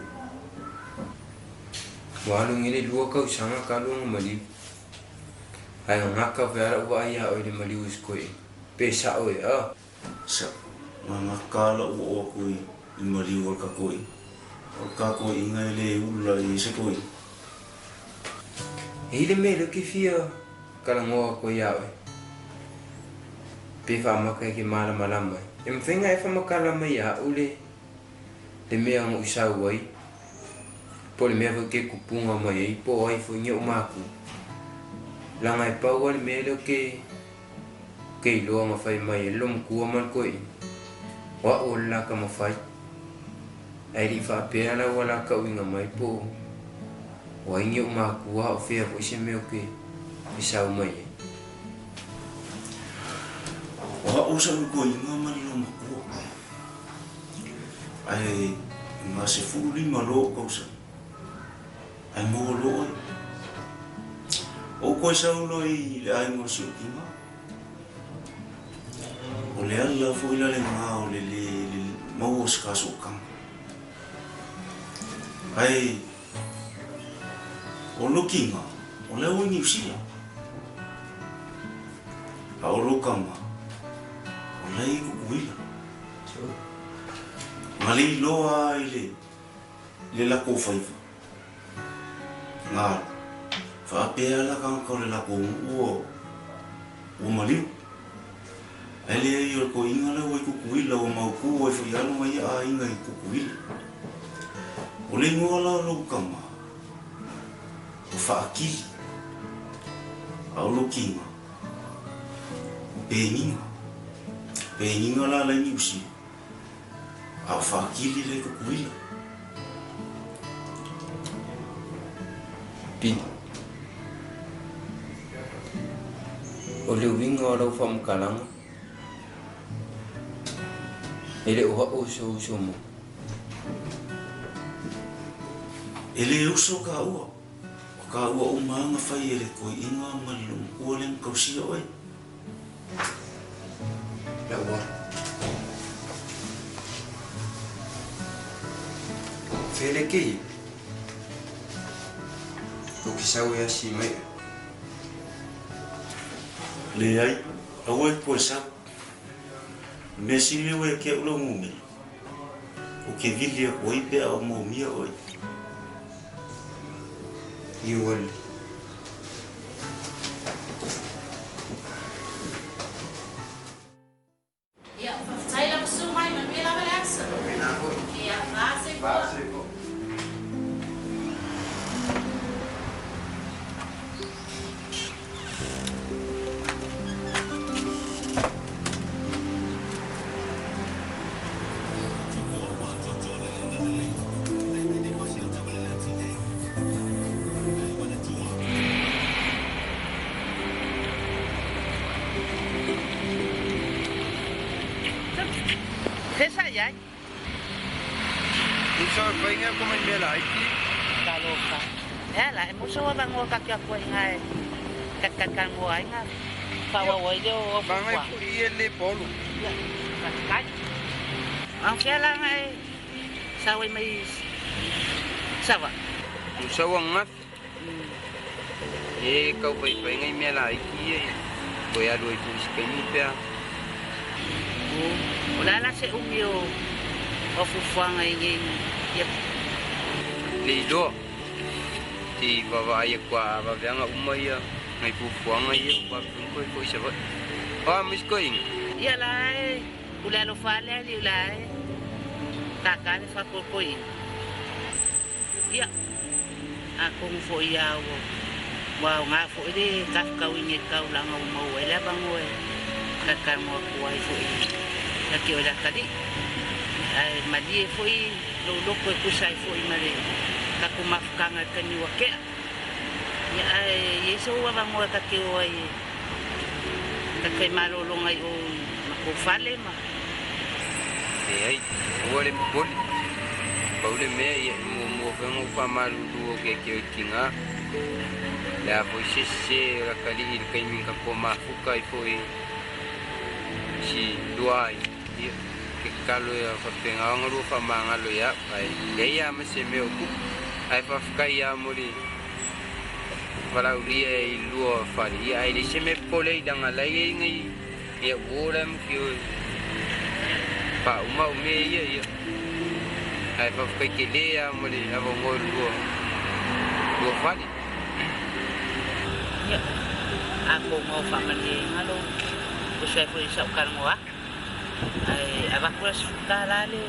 Ua alu ngele lua kausaga ka alu nga maliu. Ae ngaka fe ala ua ai ia oe le maliu i skoe. Pe sa'o e a. Sa, nga ngaka la ua o aku i i maliu al ka koe. O ka koe inga e le ula i se koe. E i le mea leo ke fia kalagoa koe iā oe. Pe faamaka e ke malamalama ai. E mafai nga e faamakala mai ia a'u le le mea nga u sau ai. Po o le mea foi ke kupuga mai ai po o ai foi ni ou makua. Leaga e pau lava le mea lea ou te te iloa na fai mai ai le lomatua ma le toeaina, o au o le la tamafai. Ae le i faapea la ua la tauina mai po o ai ni ou makua a o fea foi se mea ou te sau mai ai. O au sa ou toeaina ma le lomatua. Ae na 15 loa ou tausaga, ae maua loa oe. Ou koe sau loa i le aiga o Siukiga, o le ala foi la lena o le le maua o se kasootaga. Ae o Lukiga, o lea ua i Niu Sila. A o Lukama, o lea i Kukuila. Na leiloa ai le le lakou faiva. Na faapea la tagata o le lakou nuu ua ua maliu. Ae leai o le toeaina la ua i Tutuila ua mautu ai foi lava lona ia aiga i Tutuila. O le igoa la o lou tama o Faakili, a o lou kina o Penina. Penina la la i Niu Sila, a o Faakili la i Tutuila. Pili. O le uiga o lau faamatalaga, e le o au o sou uso mo. E le uso kāua. O kāua uma lava na fai e le toeaina ma le loomatua lea na tausia oe. Lau alo. Fea le kei? Ou te sau e asi mai. Leai, aua e koe sau. O le mea sili ua ia te au lau numera, ou te vili aku ai pe a o moomia oe. Io ale. Ia, faafetai lava Sue mai, manuia lava le aso. Faapena foi. Ia, va soifua. Va soifua. Fea sa i ai? Uso e faiga ko mai mea laiti. Talofa. E ala, e moso wa vangoa ka kia koe nga e ka ai nga whawau ai leo o Mangai fufua. foi e le polo. Ia, kai. Ang fea la nga e sa wai mai sawa. Uso wa ngafi. E kau pai pai ngai mea laiti e. Koe alu ai foi si kaimi pea. O la la se umi o fufuanga i ngai ia. Le iloa. Te vaavaai atu a vaveaga uma ia ngai fuafuaga ia ua vavevai koe foi i Savaii. O a ma isi toeaiina? Ia la e o le alofa a le alii o la e kākā le whakoikoiina. Ia, atonu foi ia ua ua aoga foi le kafekauiga i le taulaga ua maua ai le avanoa e talatalanoa atu ai foi ia te oe le atalii. Ae malie foi lou loto e tusa ai foi ma le tatou mafutaga i le taimi ua tea. Ia, ae i ai sou avanoa ta te o ai e ta te fai malologa i o i matou fale ma. Leai, aua le popole. Pau le mea ia e muamua foi ona ou faamalulu atu ia te oe tiga. O le a foi se sese o le atalii i le taimi na tatou mafuta ai foi si lua aiga, ia, ke tatalo ia faapena ona lua faamagalo ia au, ae leai lava ma se mea o tupu. Ae faafetai lava mo le valaaulia i le lua fale, ia ae leai se mea popole ai leaga la e i ai nai ia uo la e muki o faauma au mea ia, ia. Ae faafetai tele lava mo le avanoa i le lua, lua fale. Ia, atonu o faamalieina lou uso ai foi i sau talanoa atu. Ae avatu la $10 le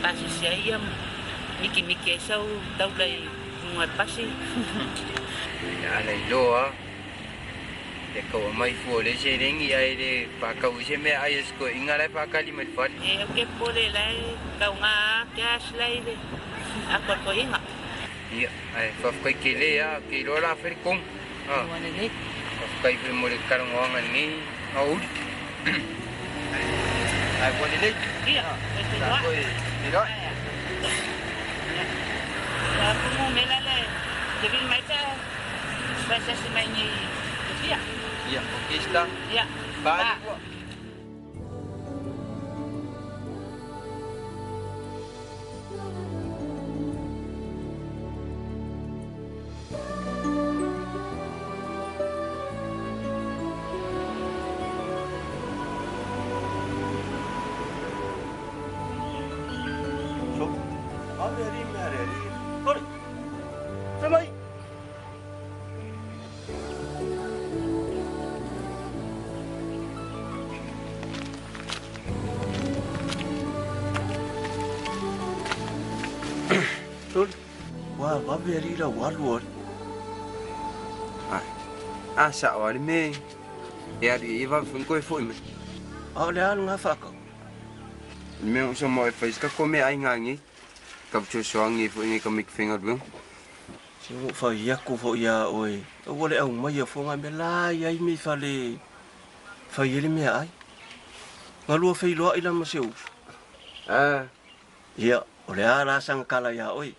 pasese ai ia Mikimiki ai sau taula i luga o le pasi. A na iloa e kaua mai fua o le seleni ae le faatau i se meaai a si toeaina la e faatali mai i le fale. E ou te popole la e tauga a cash la i le ato a le toeaina. Ia, ae faafetai tele lava, ou te iloa o le a fai le tonu. Ua lelei. Faafetai foi mo le talanoaga i lenei aoauli. Ae ua lelei. Ia, toe feiloai. Toe feiloai. Ia, ua numera le te vili mai pe a fai mai nei i Apia. Ia, ok Star. Ia, Bye. ba. So, ave alii mea a le alii. Sole, fai mai. Sole, ua vave alii lau alu o Ai, a sa'o lava le mea e alu i ai e vave foi ona toe fo'i mai. A o le a lena faatau? O le mea na ou sama e fai se tatou meaai nanei, ka fesoasoani ai foi i nai tamaiti faigaluega. Se ua ou fai atu foi iā oe, aua le aumaia fua ngā mea la e i ai mea i fale e fai ai le meaai. Galua feiloai la ma se uso. A. Ia, o le a la sana tala iā oe?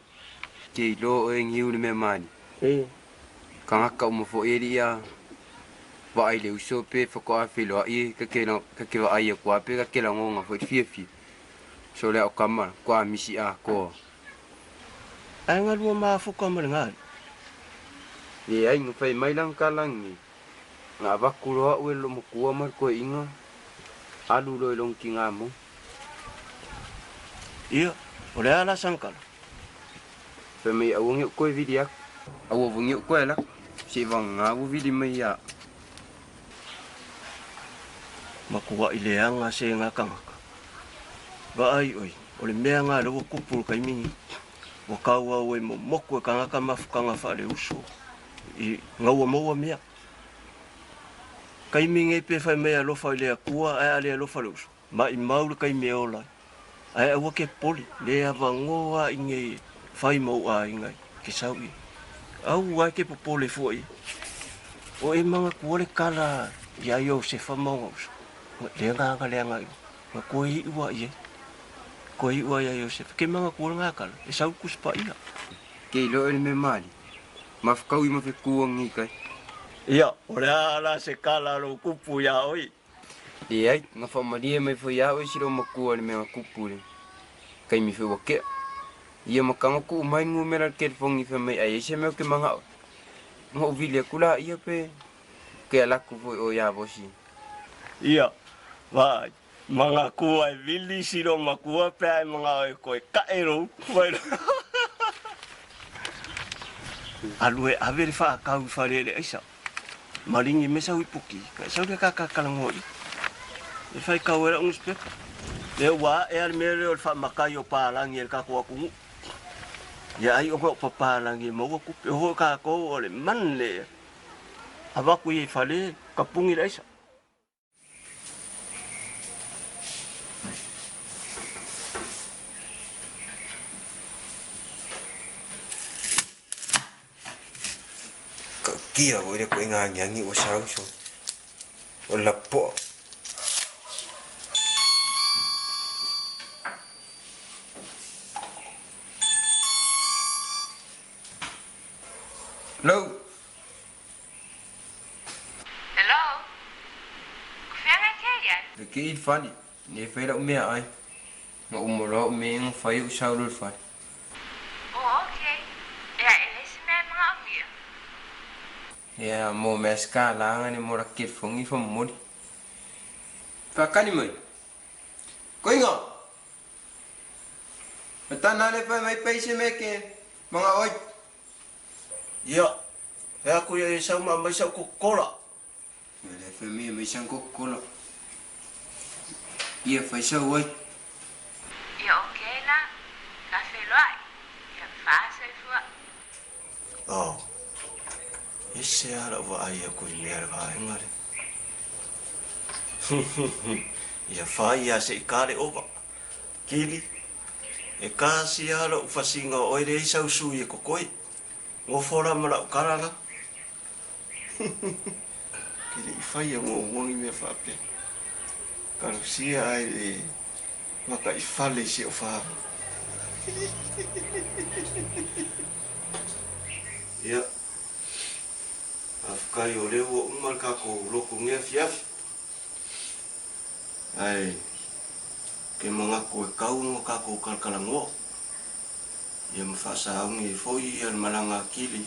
Ke iloa oe niu le mea mani. E. Tagata uma foi e lii a vaai i le uso pe faatoa feiloai ta te ta te vaai atu lava pe ta te lagona foi le fiafia. So le aokama faatoa misi atoa. Ae galua mafuka ma le gali. Leai, na fai mai lana tala lenei, na avatu loa au e le loomatua ma le toeaina, alu loa i lona tinā moni. Ia, o le a la sana tala? Fai mai aua ne i ou toe vili atu. Aua foi ne i ou toe alu atu, seivagana ua vili mai ia au. Matuai leaga sega tagata. Vaai ʻoe, o le mea lena lea ua tupu i le taimi lenei. Ua tau au e momotu e tagata mafutaga faale-uso i gaua maua mea. Taimi nei pe fai mai alofa i le Atua ae a le alofa le uso, maʻimau le taimi e ola ai. Ae aua ke popole, le avanoa a i nei fai ma ou aiga ke sau ia. Aua e ke popole fua ia. O e manatua le tala iā Iosefa ma ona uso, lea na aga leaga i na koe iʻu a i ai. Koe iʻu a iā Iosefa, ke manatua lena tala, e sau le Tusi Paia. Ke iloa e le mea malie, mafutaui ma fetu angi kai. Ia, o le a la se kala a lou kupu iā oe? Leai, na faamalie mai foi ia oe si lou matua i le mea na tupu i le taimi foi ua tea. Ia mataga tuu mai le numera i le telefoni fai mai ai ai se mea ou te manao ai. Na ou vili atu laia pe ke ala atu foi oe ia Vosi. Ia, vaai, manatua e vili si lou matua pe a e manao e koe kaʻe lou mai Alu e ave le faakau i fale le aisa. Maligi me sau i puki, ka e sau lea kakakalagoa i. E fai kau e lau newspaper. Lea ua ae a le mea lea o le faamakai o palagi e le kakou atunuu. Ia ai ona o papalagi e maua tupe. O hoi kakou o le mane avatu ia i fale kapuni le aisa. Ka'utia foi le koʻiga agiagi ua sau so o le lapoa. Hello. Hello. O fea ngai kei ai? Le kei i le fale, le fai lau meaai. Na uma loa au mea na fai ou sau loa i le fale. Oh ok. Ea e leai se mea e manaomia? Ea mo mea se kālā ngane mo la telefoni faamolemole. Faakali mai. Koinga! Matana le fai mai pai se mea ke manao ai. Ia, he aku ia e sau ma mai sau Coca-Cola. Ia le fai mai mai sau Coca-Cola. Ia fai sau ai. Ia ok la, ka feiloai. Faasoifua. Oh. Ese lava la'u vaai aku i mea le vaega le. Ia fai a se'i ka le ova. Kili. E kasi a la'u fasiga o oe leai sau sui e kokoe. Gofo la ma la'u kala la. Ke le'i faia muamua ni mea faapea. Talosia ae le mataifale i si o'u fāma. Ia, faafetai o lea ua uma le tatou lotu i lenei afiafi. Ae ou te manatu e tatau ona tatou talatalanoa ia ma faasauni ai foi le malaga a Kili.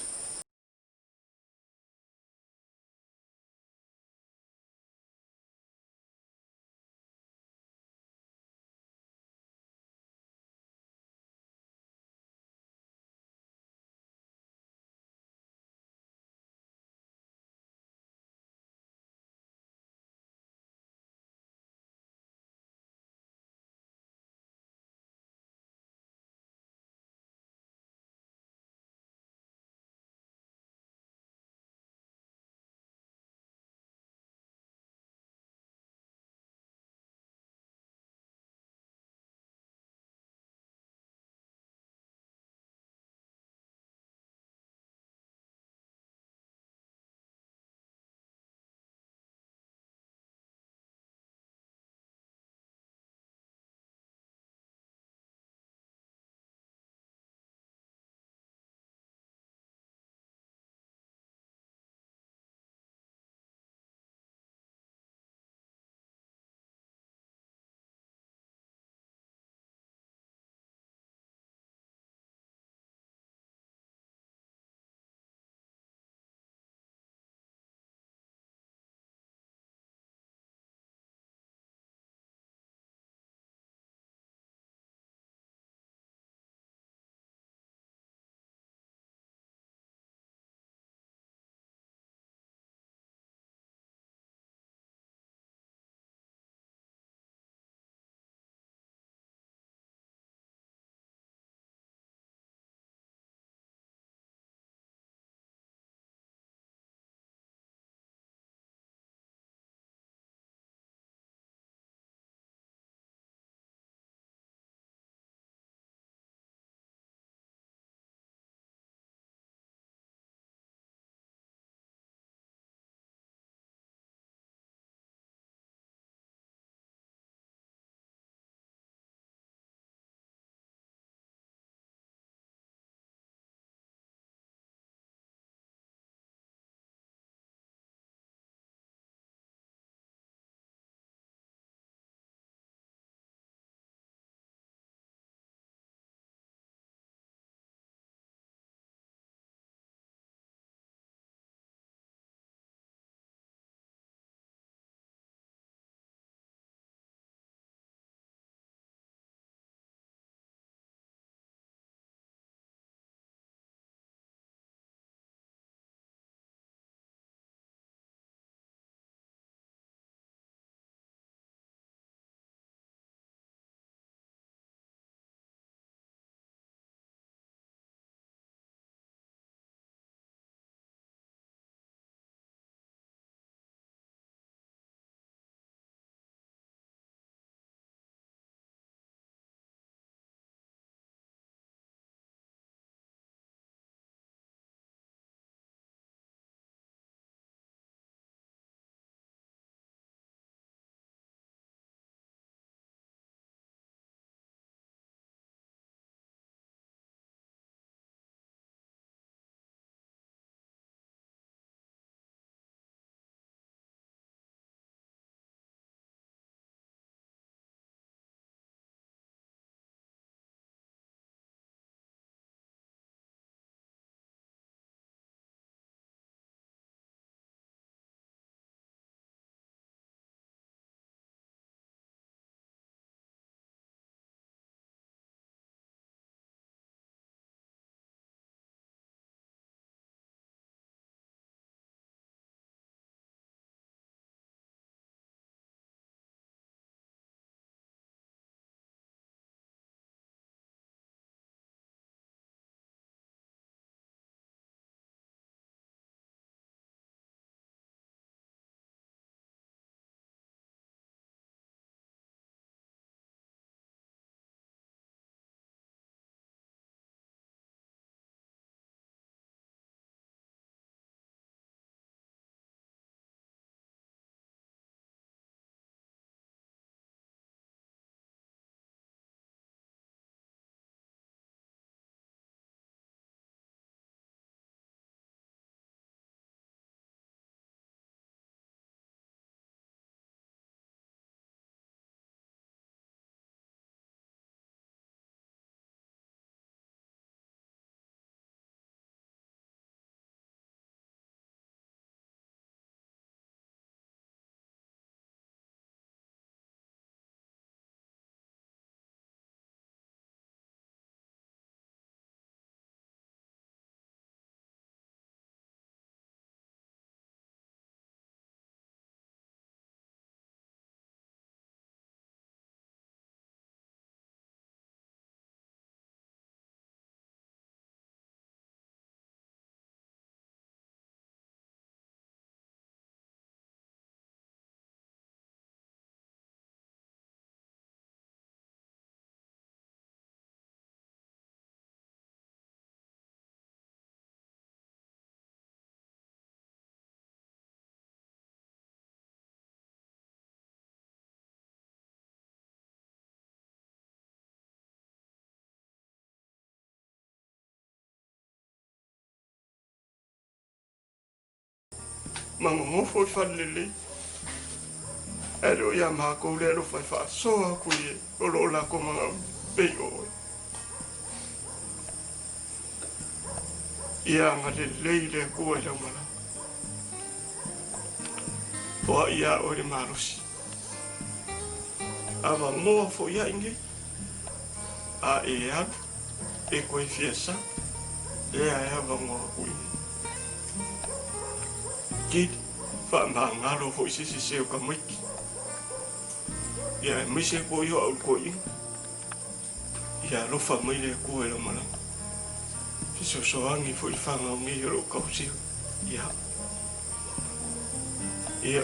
Ma gogofo i fale lelei. Ae le o iā makou le alofa e faasoa aku i e o loo lakou magaʻomia pei o oe. Ia agalelei le Akua i lau malaga. Foaʻi iā oe le malosi. Avanoa foʻi aʻi nei. A e alu, e koe fia sau, lea e avanoa aku i nei. Kid, faamagalo foʻi se sese o tamaiti. Ia aemaise foʻi o aʻu toeaina. Ia alofa mai le Akua i lau malaga. Fesoasoani foi i le fanau nei o loo tausia. Ia. Ia.